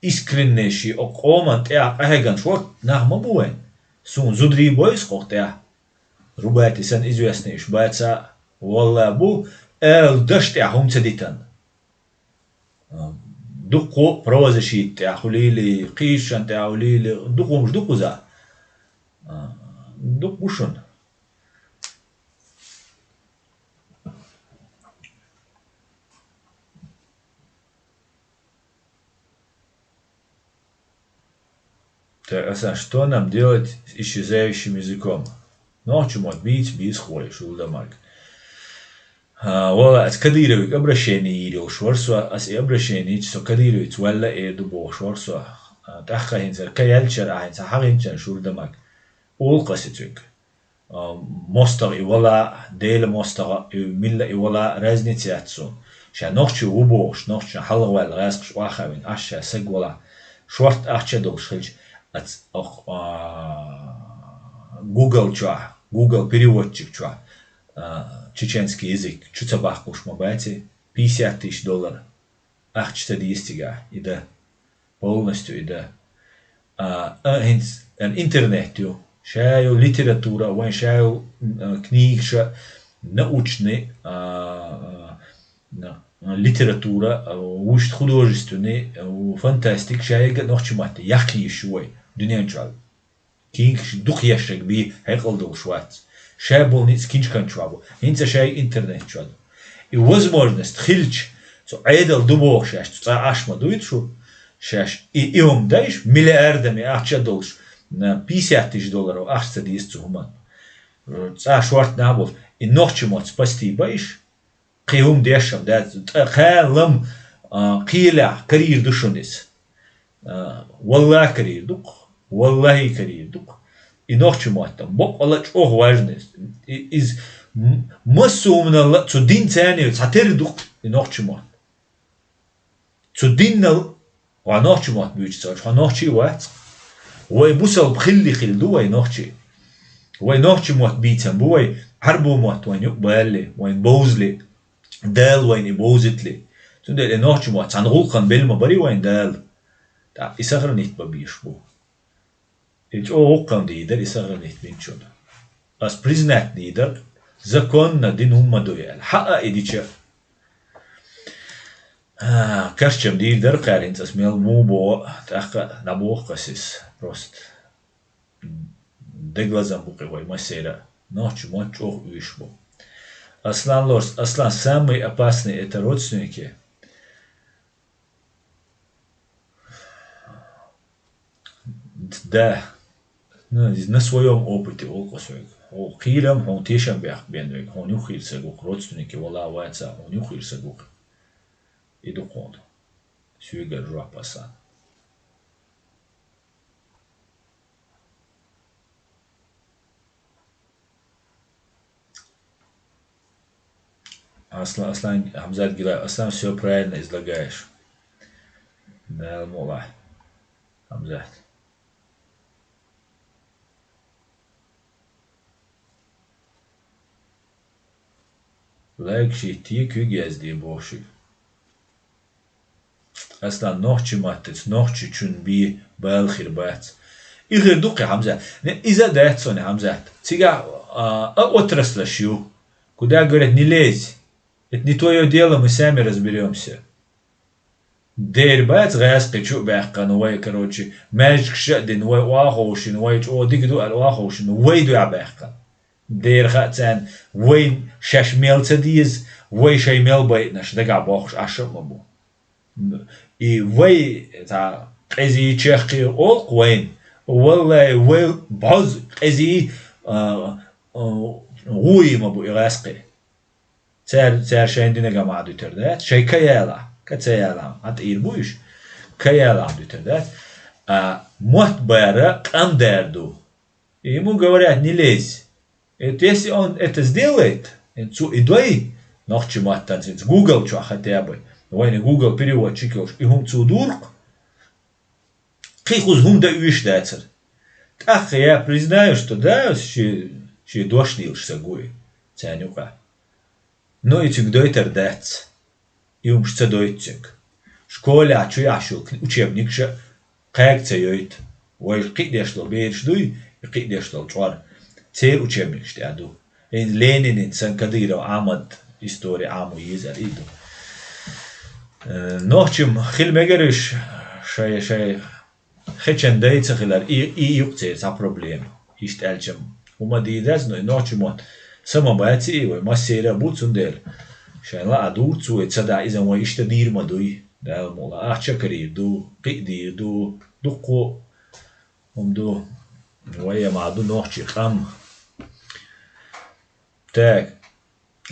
искренне шен оцу къоман тӀехь къахьегна шорта нах ма бу вайна. Суна зударий бойса хӀокху тӀехь. Рубати санна известныйш баца, валла бу, аьлла даш тӀехь хӀума ца дитан. Дуккхо проза шийтта тӀехь хуьлийли, кхийсшан тӀехь хуьлийли, дукха хӀумаш ду кхуза. Дукха бу шуна. Так, Асан, что нам делать с исчезающим языком? Нохчи мотт бийца бийсхой, шул дамарг. А, вала, ас Кадыровыг обращение йийр йолуш вара со, ас и обращение со Кадыровец ваьлла эр ду бохуш вара со. А, тӀаккха хӀинца каялчара, а хӀинца хьагӀинчара шул дамарг. Улкъаси цуьнга. А, мостагӀа и вала, Делан мостагӀа, и милла и вала, разница яц суна. Ша нохчи ву бохуш, нохча хьалхаваьлла гӀаьскхаш охьа а вина, аш ша саг вала, шорта ахча долуш хилча, ац, ох, а, Google чохь, Google переводчик чохь, а, чеченский язык чу ца баккхуш ма баций, пятьдесят тысяч доллар. Ахча ца деза цигахь, и дан. Полностью и дан. А, а, хӀинца, ан, интернет ю. Ша ю литература, вайн ша ю, м, а, книгаш а, научный, а, а, на-, а, литература, а, вуьшта художественный, а, фантастика, ша яга нохчи матте, яхъеш ю вай, дуьнен чохь. Кийкаш дукха ешшаг бий, хьекъал долуш вац. Ша болу ницкъ кинчкан чохь бу, хӀинца ша интернет чохь ду. И возможность хилча, цу Ӏедал ду боху шаьш, цу цкъа Ӏаш ма дуй шу, шаьш и, и хӀума дайш, миллиардами ахча долуш, на пятьдесят тысяч долларов ахча ца деза цу хӀуманна. Цкъа шортта нах болуш, и нохчи мотт спасти байш, кхин хӀума дешам дац, ткъа кхалам, а, кхелехь карийр ду шуна иза. А, валлахӀи карийр ду-кх, валлахӀи карийр ду-кх. И нохчи маттам боккъала чӀогӀа важна иза. И, иза м-, массо а хӀуманал а цу динца цхьаьна цхьатерра ду-кх и нохчи мотт. Цу диннал, хьо нохчи мотт буьйцу ца, хьо нохчи вац. Вай бусалба хилли хилла ду вай нохчи. Вай нохчи мотт бийцам бу вай, Ӏарбо мотт вайн юкъа балли, вайн бовзали, Дала вайна и бовзийтали. Цундела и нохчи мотт цхьана гӀуллакхан белла ма барий вайн Дала. ТӀаккха и сохранить бан безаш бу. И чӀогӀа гӀуллакхан дийр дара и сохранить бинчунна. Ас признать дийр дара, законна дина хӀума ма ду аьлла. Хьаа и дича. А, карчам дийр дара кхара хӀинца ас мел муха боху, тӀаккха дӀабоху ас иза. Просто. Деглазам бу кхин вай массеран. Нохчи мотт чӀогӀа уьйш бу. Аслан Лорс, Аслан, самые опасные это родственники. Да. Ну, на своём опыте олу-кх ас вайга. Хьо кхийрам, хьуна тешам бехк бен вайга. Хьуна юххера саг ву-кх, родственники вала а ваца, хьуна юххера саг ву-кх. И ду кхуна. Соьгара жоп асан. Аслан, Аслан, Хьамзат Гилаев, Аслан, всё правильно излагаешь. Дала мукъ лахь, Хьамзат. Лайк шийтте, куьг язде боху шуьга. Аслан, нохчи маттаца нохчичун бен бала хир бац. И хир ду-кх, Хьамзат. Не, иза а дац цунна, Хьамзат. Цигахь, а, а отраслаш ю. Куда, говорят, не лезь. Это не твоё дело, мы сами разберёмся. Дера бац гӀаьскхи чу а баьккхина вай, короче, маьждигаш а дина вай, охьаховшийна вай, чӀогӀа дика ду аьлла охьаховшийна вай дуьхьа баьккхина. Дера хаьа царна, вайна шаьш мел ца деза, вай шайн мел байинарш дагахь бохуш Ӏаш а ма бу. И вай, цхьа, къезий чехкхий олу-кх вайна, валлай, вай бӀозза къезий, а, а, гӀуй ма бу и гӀаьскхи. Цара, цара шайн динагахь ма дуьтур дац, шайн ка ялахь, ка ца ялахь, хьан тӀера бу уьш, ка ялахь дуьтур дац. А мотт бара къам дара ду. Ему говорят: «Не лезь». Это если он это сделает, цо и дой, нохчи маттанца, Google чохь хотя бы, вайна Google переводчик йолуш, и хӀума цо дур-кх, кхин кхуза хӀума дан уьш дацара. ТӀаккха я признаю, что да, ши, ши дош дийлаш саг ву и царна юкъа. Но и цуьнга дойтар дац. И хӀумаш ца дойту цуьнга. Школехь чу яхьаш йолу учебникаш а кхаьга ца йойту. Вай кхиъ деш долу бераш дуй, и кхиъ деш долу чкъор. Церан учебникаш тӀа ду. ХӀинца Ленинан, сан Кадыров Ахьмад истори Ӏамо езар и ду. Э, нохчий хила мегар уж шай, шай хечен дай ца хилар, и, и юкъ церан цхьа проблема. Иштта аьлча, хӀума дийдаз, но и нохчий мотт сама баци и вай, массера а бу, цундела шайн ла а дувц вай, ца да иза вай иштта дийр ма дуй. Дала мукъ лахь, ахча карийр ду, кхиъ дийр ду, дуккхо хӀума ду, вай ма ду нохчий къам. Так,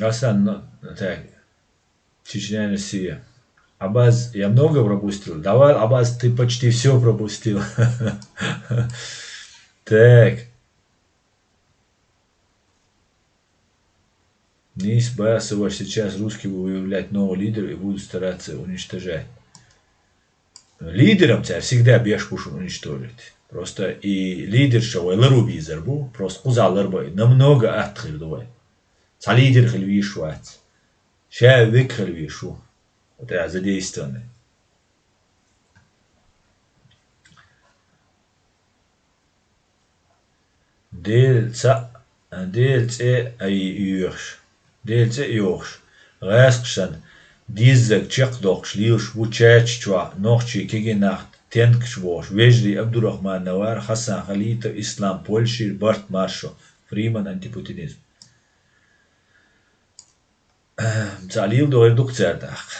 Асан, ну, так, Чечня, Россия. Абаз, я много пропустил? Давай, Абаз, ты почти все пропустил. Так. Нийса бац, сейчас русские будут выявлять нового лидера и будут стараться уничтожать. Лидерам цара всегда беш бу шуна уничтожить. Просто и лидерша вай лару бийзар бу, просто кхуза ларба, намного атта хир ду вай. Цхьа лидер хила вийш вац. Ша век хила вийш ву. Вот я задействованный. Дела цаӀ, Дела цӀе а йоьхуш, Дела цӀе а йоьхуш, гӀаьскхашна диззарг чекхдоккхуш лелаш ву Чача чохь нохчий кегий нах тенкаш бохуш, вежарий Абдурахман Навар, Хасан Халитов, Ислам Польшера, Барт Маршо, Фриман антипутинизм. Цхьа лела догӀур ду-кх цара тӀаккха.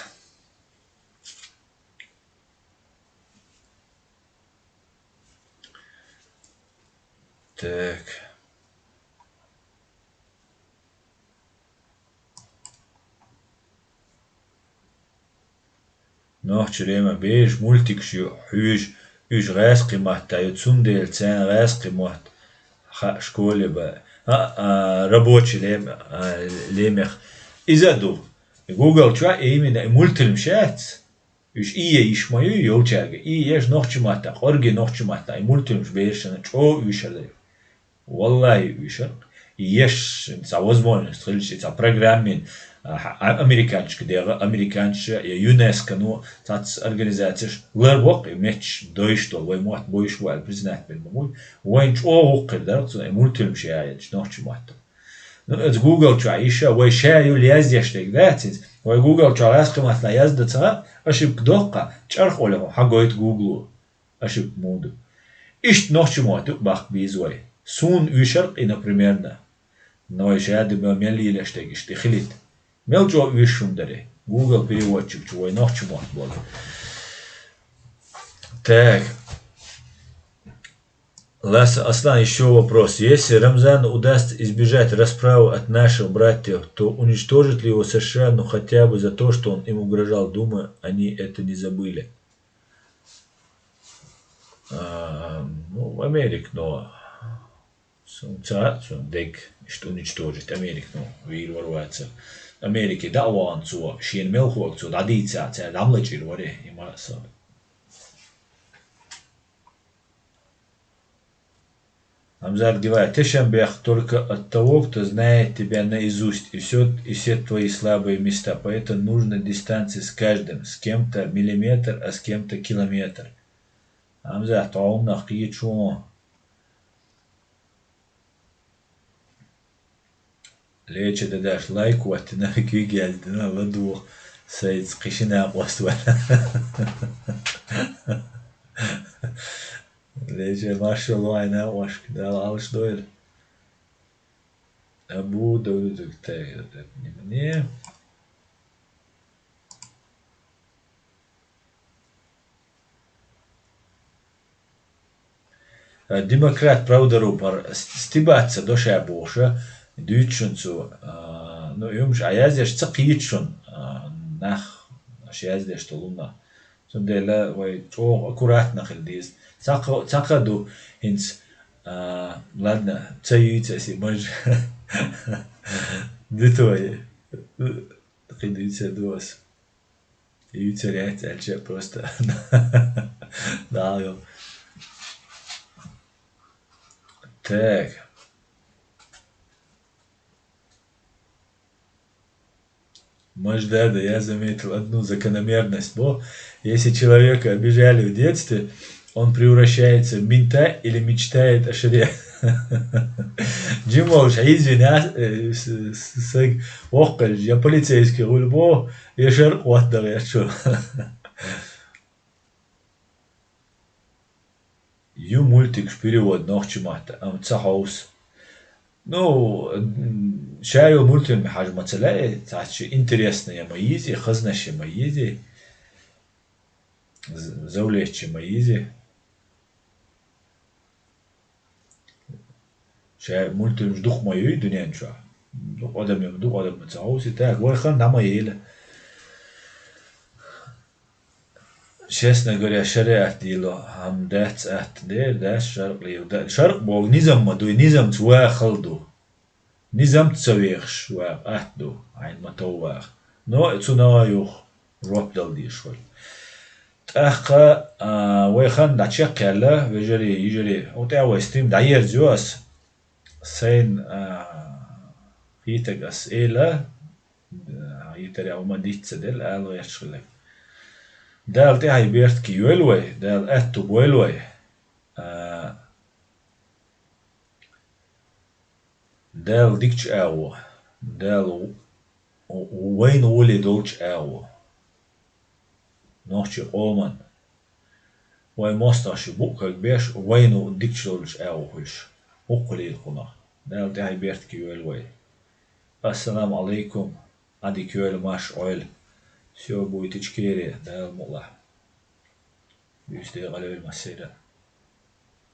Так. Нохчийн рема бежа мультикаш ю хьуьжа, уьш гӀаьскхи матта ю, цундела царна гӀаьскхи мотт хаьа школе бан. А, а, рабочий лем-, а, лемех. Иза ду. Google чохь именно и мультфильмаш яц. Уьш ийе йиш ма ю йолчаьрга. И еш нохчи матта, къорги нохчи матта, и мультфильмаш берашна чӀогӀа уьйшар ду. Валлахи, уьйшар. И еш цхьа возможность хилча, цхьа программин, а, а, американчка дегӀа, американча я ЮНЕСКО, ну, цхьацца организацеш ларбоккху, и метташ дойш долу, вай мотт бойш бу аьлла признать бен ма буй. Вайн чӀогӀа гӀуллакх хир дара, цунна и мультфильмаш яйча, нохчи матта. Ну, оцу Google чохь иша, вай ша юл яздеш дерг дац иза. Вай Google чохь лаьцна хӀуманна яздан ца хаьа, ошибка доккха, чӀарх олехь хьан гойту Google-о. Ошибка муха ду. Иштта нохчи мотт ю баккха бийза вай. Суна уьйшар къина примерно. Но вай ша ди бан мел лелаш дерг иштта хилийта. Мел чӀогӀа уьш шуна даре. Google переводчик чу вай нохчи мотт болу. Так. Ласа Аслан, ещё вопрос. Если Рамзану удастся избежать расправы от наших братьев, то уничтожит ли его США, ну, хотя бы за то, что он им угрожал? Думаю, они это не забыли. А, ну, Америка, но цу-, ца-, цу-, дег, иштта уничтожить Америка, ну, вийр вар ваца. Америка да ван цо, шен мелхо цо, да дийца, ца, дам лачир варе, има со. Амзар Гилай, тешен бех только от того, кто знает тебя наизусть и все, и все твои слабые места. Поэтому нужно дистанция с каждым, с кем-то миллиметр, а с кем-то километр. Амзар, тхьо хӀуманах кхечу вон. Леча дадаш лайк ваттина, куьйга яздина, ладугӀу, сайца кхишина къост вара. Леча, маршалла вайна, вашка, Дала Ӏалаш дойла. Абу Давуд, так, не мне. А, демократ, правда, рупор, с-, стебаться доша бохуша, дуьйцу шуна цо, а, ну, юмаш а яздеш ца кхийчу шуна, а, нах, аша яздеш долу нах. Цундела вай чӀогӀа аккуратно хила деза. Цхьа кхо-, цхьа кхо ду хӀинца, а, ладно, ца юьйцу аса и маж. Ди твои. Кхин дуьйцур ду аса. Юьйцур яц аьлча просто. Да, йо. Так. Маждада, я заметил одну закономерность. Бо, если человека обижали в детстве, он превращается в мента или мечтает о шаре. Жим волуш хьийзина, э, с-, с-, саг воккхалж, я полицейский гӀуьлбо, я шаркъ ваттагӀ я чу. Ю мультикаш перевод нохчи матта, ам ца хьовс. Ну, м, ша ю мультфильм хьажа ма ца лаьи, цхьацца интересно я ма йизи, хазнаш я ма йизи, з-, завлечь я ма йизи. Ша мультфильмаш дукха ма юй дуьнен чохь. Дукха адам ю, дукха адам ца хьовсий, так, вай хан дӀа ма ела. Честно говоря, шариат дило, хӀама дац атта дер, дац шаркъ лийла. Да-, шаркъ боху низам ма дуй, низамца вахал ду. Низамца ца вехаш ваха атта ду, хьайна ма тов ваха. Но цу нагӀа юха жоп дала дезаш вара. ТӀаккха, а, вай хан дӀа чекхъяьлла, вежарий, йижарий, хӀу тӀе вай стрим дӀаерзайо ас. Сайн, а, хийтаг ас эла, а, хийтарехь хӀума диц ца делла, ала гӀерташ хилла. Дала тӀаьхье бертке йойла вай, Дала аьтту бойла вай. А, Дала дикачу агӀо, Дала вайна гӀоле долчу агӀо. Нохчийн къоман, вайн мостагӀчу буккаг беш, вайна дикачу долчу агӀо хуьлуш. ХӀокху лела кхунах. Дала тӀаьхье бертке йойла вай. Ассаламу Ӏалайкум. Ӏадика йойла, марша Ӏойла. Всё, буйтича кхерий, Дала мукъалахь. Буьйса декъала йойла массеран.